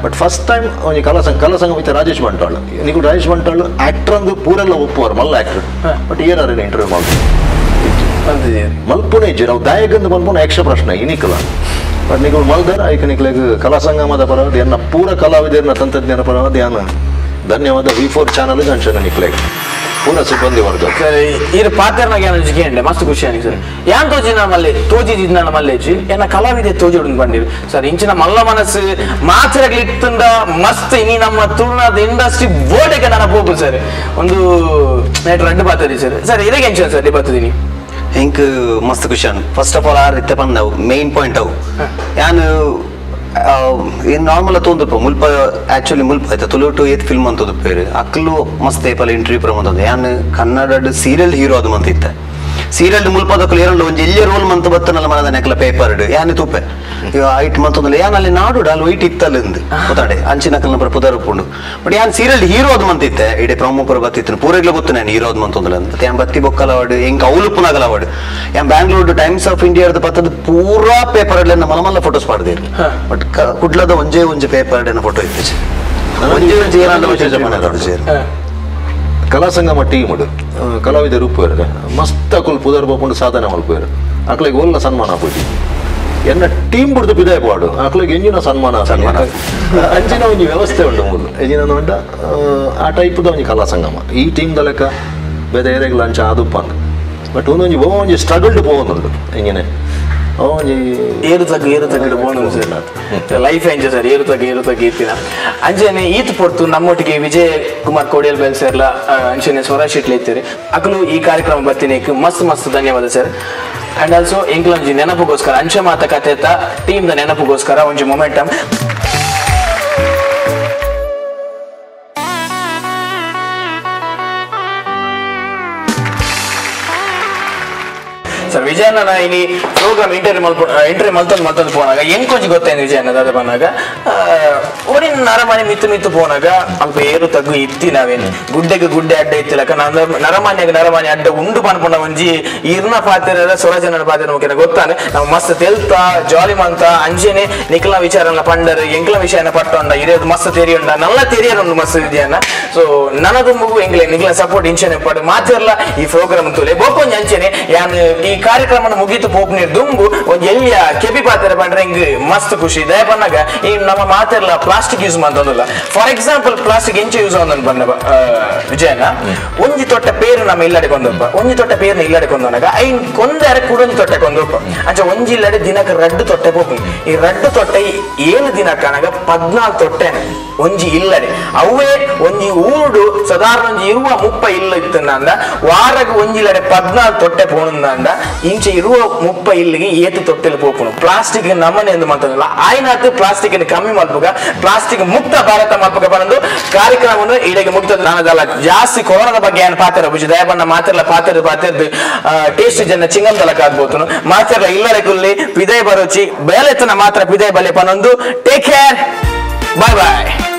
Speaker 3: but first time ಒಂಜಿ ಕಲಾಸಂಘ ವಿತ್ ರಾಜೇಶ್ ಬಂಟಾಳ್ ನಿಕು ರಾಜೇಶ್ ಬಂಟಾಳ್ ಆಕ್ಟರ್ ಅಂದು ಪೂರೆಲ್ಲ ಒಪ್ಪುವರು ಮಲ್ಲ ಆಕ್ಟರ್ ಬಟ್ ಏನಾರ ಇಂಟರ್ವ್ಯೂ ಮಲ್ಪು ಮಲ್ಪುನೇ ಇಜ್ಜಿ ನಾವು ದಾಯಕಂದು ಮಲ್ಪುನ ಯಕ್ಷ ಪ್ರಶ್ನೆ ಇನಿಕಲ ಬಟ್ ನಿಕುಲು ಮಲ್ದಾರ ಐಕ ನಿಕ್ಲೆಗ್ ಕಲಾಸಂಗಮದ ಪರವಾದ ಎನ್ನ ಪೂರ ಕಲಾವಿದರನ್ನ ತಂತ್ರಜ್ಞರ ಪರವಾದ ಯಾನ ಧನ್ಯವಾದ V4 channel ಅಂಚನ ನಿಕ್ಲೆಗ್ ಪೂರ ಸಿಬ್ಬಂದಿ ವರ್ಗ
Speaker 1: ಈರು ಪಾತ್ರನಾಗ ಏನೋ ಕೇಂಡೆ ಮಸ್ತ್ ಖುಷಿ ಆಗಿ ಸರ್ ಯಾನ್ ತೋಜಿನ ಮಲ್ಲೆ ತೋಜಿನ ಮಲ್ಲೇಜಿ ಎನ್ನ ಕಲಾವಿದೆ ತೋಜಿಡು ಬಂದಿರು ಸರ್ ಇಂಚಿನ ಮಲ್ಲ ಮನಸ್ಸು ಮಾತ್ರಗಳಿತ್ತಂದ ಮಸ್ತ್ ಇನಿ ನಮ್ಮ ತುಳುನಾದ ಇಂಡಸ್ಟ್ರಿ ಬೋರ್ಡೆಗೆ ನಾನು ಹೋಗು ಸರ್ ಒಂದು ನೈಟ್ ರಡ್ಡು ಬಾತದಿ ಸರ್ ಸರ್ ಇದಕ್ಕೆ ಎಂಚ ಸರ್ ಬರ್ತದೀನಿ
Speaker 4: ಎಂಕ್ ಮಸ್ತ್ ಖುಷಿ first of all are ಇತ್ತೆ ಬಂದವು ಮೇನ್ ಪಾಯಿಂಟ್ ಅವು ಯಾನು ಏನು ನಾರ್ಮಲ್ ತೋಂದುಪ್ಪ ಮುಲ್ಪ ಆಕ್ಚುಲಿ ಮುಲ್ಪ ಆಯ್ತಾ ತುಳುಟು ಏತ್ ಫಿಲ್ಮ್ ಅಂತದ್ದು ಪೇರು ಅಕ್ಲು ಮಸ್ತ್ ಏಪಲ ಇಂಟರ್ವ್ಯೂ ಪುರ ಮಂತದ್ದು ಯಾನ್ ಕನ್ನಡ ಸೀರಿಯಲ್ ಹೀರೋ ಅದು ಮಂತ ಇತ್ತೆ ಸೀರಿಯಲ್ ಮುಲ್ಪದಕ್ಕಲು ಏರಲ್ಲ ಒಂಜಿ ಎಲ್ಲಿ ರೋಲ್ ಮಂತ ಬತ್ತನಲ್ಲ ಮನದ ನೆಕ್ಲ ಪೇಪರ್ ಯಾನೆ ತುಪ್ಪೆ ಐಟ್ ಮಂತೊಂದಲ್ಲ ಯಾನ್ ಅಲ್ಲಿ ನಾಡು ಅಲ್ಲಿ ವೈಟ್ ಇತ್ತಲ್ಲ ಗೊತ್ತಾಡೆ ಅಂಚಿನಕಲ್ನ ಪುರ ಪುದರ್ ಉಪ್ಪುಂಡು ಬಟ್ ಯಾನ್ ಸೀರಿಯಲ್ ಹೀರೋ ಅದು ಮಂತಿತ್ತೆ ಇಡೀ ಪ್ರಮುಖರು ಬತ್ತಿತ್ತು ಪೂರೆಗ್ಲ ಗೊತ್ತು ನಾನು ಹೀರೋ ಅದು ಮಂತೊಂದಲ್ಲ ಅಂತ ಯಾನ್ ಬತ್ತಿ ಬೊಕ್ಕಲ ಅವಾರ್ಡ್ ಎಂಕ್ ಅವಲುಪ್ಪುನಾಗಲ ಅವಾರ್ಡ್ ಯಾನ್ ಬ್ಯಾಂಗ್ಳೂರ್ ಟೈಮ್ಸ್ ಆಫ್ ಇಂಡಿಯಾದ ಬತ್ತದ ಪೂರಾ ಪೇಪರ್ ಅಡ್ಲೆನ್ನ ಮಲ ಮಲ್ಲ ಫೋಟೋಸ್ ಪಾಡ್ದೇರು ಬಟ್ ಕುಡ್ಲದ ಒಂಜೇ ಒಂಜಿ ಪೇಪರ್ ಫೋಟೋ ಇತ್ತು ಒಂಜೇ ಒಂಜಿ ಏನಾದ್ರು
Speaker 3: ಕಲಾಸಂಗಮ ಟೀಮ್ ಕಲಾವಿದರು ಉಪ್ಪುವೇರು ಮಸ್ತ್ ಅಕುಲು ಪುದರ್ ಬೋಪುಂಡು ಸಾಧನೆ ಮಲ್ಪುವೇರು ಅಕ್ಲೆಗ್ ಒಲ್ಲ ಸನ್ಮಾನ ಆಪುಜಿ ಎನ್ನ ಟೀಮ್ ಬುಡ್ದು ಪಿದಾಯ ಪಾಡು ಅಕ್ಲೆಗ್ ಎಂಜಿನ ಸನ್ಮಾನ ಸನ್ಮಾನ ಅಂಚಿನ ಒಂಜಿ ವ್ಯವಸ್ಥೆ ಉಂಡು ಮೂಲು ಎಂಜಿನ ಉಂಡ ಆ ಟೈಪ್ದ ಒಂಜಿ ಕಲಾಸಂಗಮ ಈ ಟೀಮ್ ದ ಲೆಕ್ಕ ಬೇರೆ ಏರೆಗ್ಲ ಅಂಚ ಆದುಪ್ಪ ಅಂದ್ ಬಟ್ ಒಂದೊಂಜಿ ಒಂಜಿ ಸ್ಟ್ರಗಲ್ಡ್ ಪೋವೊಂದುಂಡು ಎಂಜಿನೆ ಒಂಜಿ
Speaker 1: ಏರು ತಗ್ಗು ಪೋವೊಂದುಂಡು sir life enjoy sir ಏರು ತಗ್ಗು ಇತ್ತಿನ ಅಂಚನೆ ಈತ್ ಪೊರ್ತು ನಮ್ಮೊಟ್ಟಿಗೆ ವಿಜಯ್ ಕುಮಾರ್ ಕೋಡಿಯಲ್ ಬೆಲ್ ಸರ್ಲ ಅಂಚನೆ ಸ್ವರಾಜ್ ಶೆಟ್ಲಿ ಇತ್ತೀರಿ ಅಕಲು ಈ ಕಾರ್ಯಕ್ರಮ ಬರ್ತೀನಿ ಮಸ್ತ್ ಮಸ್ತ್ ಧನ್ಯವಾದ sir and also ಎಂಕ್ಲೊಂಜಿ ನೆನಪುಗೋಸ್ಕರ ಅಂಚೆ ಮಾತ ಕಥೆತ ಟೀಮ್ the ನೆನಪುಗೋಸ್ಕರ ಒಂಜಿ ಮೊಮೆಂಟಮ್ ಸರ್ ವಿಜಯಣ್ಣ ಇನಿ ಪ್ರೋಗ್ರಾಮ್ ಇಂಟರ್ವ್ಯೂ ಮಲ್ಪ ಇಂಟರ್ವ್ಯೂ ಮಲ್ತೊಂದು ಮಲ್ತೊಂದು ಪೋನಾಗ ಎಂಕೊಂಚಿ ಗೊತ್ತಾಯ್ತು ವಿಜಯಣ್ಣ ದಾದ ಬಂದಾಗ ಒರಿನ ನರಮಾನಿ ಮಿತ್ತು ಮಿತ್ತು ಪೋನಾಗ ಅಲ್ಪ ಏರು ತಗ್ಗು ಇತ್ತಿ ನಾವೇನು ಗುಡ್ಡೆಗೆ ಗುಡ್ಡೆ ಅಡ್ಡ ಇತ್ತಿಲಕ ನರಮಾನ್ಯಾಗ ನರಮಾನಿ ಅಡ್ಡ ಉಂಡು ಪನ್ಪುನ ಒಂಜಿ ಇರ್ನ ಪಾತ್ರ ಸೊರಜನ ಪಾತ್ರ ಮುಖೇನ ಗೊತ್ತಾನೆ ನಾವು ಮಸ್ತ್ ತೆಲ್ತ ಜಾಲಿ ಮಂತ ಅಂಜನೆ ನಿಕ್ಲ ವಿಚಾರನ ಪಂಡರ್ ಎಂಕ್ಲ ವಿಷಯನ ಪಟ್ಟೊಂಡ ಇರೋದು ಮಸ್ತ್ ತೆರಿಯುಂಡ ನಲ್ಲ ತೆರಿಯರುಂಡು ಮಸ್ತ್ ಇದೆಯನ್ನ. ಸೊ ನನದುಂಬುಗು ಎಂಗ್ಲೆ ನಿಕ್ಲ ಸಪೋರ್ಟ್ ಇಂಚನೆ ಪಡು ಮಾತಿರ್ಲ ಈ ಪ್ರೋಗ್ರಾಮ್ ತುಲೆ ಬೋಕೊಂಜಿ ಅಂಚನೆ ಯಾನ್ ಈ ಕಾರ್ಯಕ್ರಮನ ಮುಗಿತು ಪೋಪ್ನಿ ದುಂಬು ಒಂಜಿ ಎಲ್ಲಿಯ ಕೆಬಿ ಪಾತ್ರ ಪಂಡ್ರೆ ಹಿಂಗ್ ಮಸ್ತ್ ಖುಷಿ ದಯ ಪನ್ನಾಗ ಈ ನಮ್ಮ ಮಾತಿರ್ಲ ಪ್ಲಾಸ್ಟಿಕ್ ಯೂಸ್ ಮಾಡ್ತಂದಿಲ್ಲ. ಫಾರ್ ಎಕ್ಸಾಂಪಲ್ ಪ್ಲಾಸ್ಟಿಕ್ ಎಂಚ ಯೂಸ್ ಆವೊಂದು ಬಂದ ವಿಜಯನ ಒಂಜಿ ತೊಟ್ಟ ಪೇರು ನಮ್ಮ ಇಲ್ಲಡೆ ಕೊಂದಪ್ಪ ಒಂಜಿ ತೊಟ್ಟ ಪೇರ್ನ ಇಲ್ಲಡೆ ಕೊಂದವನಾಗ ಐನ್ ಕೊಂದರೆ ಕೂಡೊಂಜಿ ತೊಟ್ಟೆ ಕೊಂದಪ್ಪ ಅಂಚ ಒಂಜಿ ಇಲ್ಲಡೆ ದಿನಕ್ಕೆ ರಡ್ಡು ತೊಟ್ಟೆ ಪೋಪು ಈ ರಡ್ಡು ತೊಟ್ಟೆ 7 ದಿನ ಕಾಣಗ 14 ತೊಟ್ಟೆ ಒಂಜಿ ಇಲ್ಲಡೆ ಅವೇ ಒಂಜಿ ಊರುಡು ಸಾಧಾರಣ ಒಂಜಿ ಇರುವ 30 ಇಲ್ಲ ಇತ್ತಂದ ವಾರಗ ಒಂಜಿ ಇಲ್ಲಡೆ 14 ತೊಟ್ಟೆ ಪೋಣಂದ ಇಂಚೆ ಇರುವ 30 ಇಲ್ಲಿಗೆ ಏತು ತೊಟ್ಟೆಲು ಪೋಪುನು ಪ್ಲಾಸ್ಟಿಕ್ ನಮ್ಮನೆ ಎಂದು ಮಾತಾಡಲ್ಲ ಆಯ್ನಾತು ಪ್ಲಾಸ್ಟಿಕ್ ಕಮ್ಮಿ ಮಲ್ಪುಗ ಪ್ಲಾಸ್ಟಿಕ್ ಮುಕ್ತ ಭಾರತ ಮಲ್ಪುಗ ಬಂದು ಕಾರ್ಯಕ್ರಮವನ್ನು ಈಡೆಗೆ ಮುಕ್ತ. ನಾನದಲ್ಲ ಜಾಸ್ತಿ ಕೊರೋನಾದ ಬಗ್ಗೆ ಏನು ಪಾತ್ರ ಬುಜಿ ದಯಬಣ್ಣ ಮಾತಿರ್ಲ ಪಾತ್ರ ಪಾತ್ರದ್ದು ಟೇಸ್ಟ್ ಜನ ಚಿಂಗಂ ತಲಕ ಆಗ್ಬೋದು ಮಾತಿರ್ಲ ಇಲ್ಲರೆ ಕುಲ್ಲಿ ಪಿದೈ ಬರೋಚಿ ಬೇಲೆತ್ತನ ಮಾತ್ರ ಪಿದೈ ಬಲೆ ಪನೊಂದು. Take care, bye boy.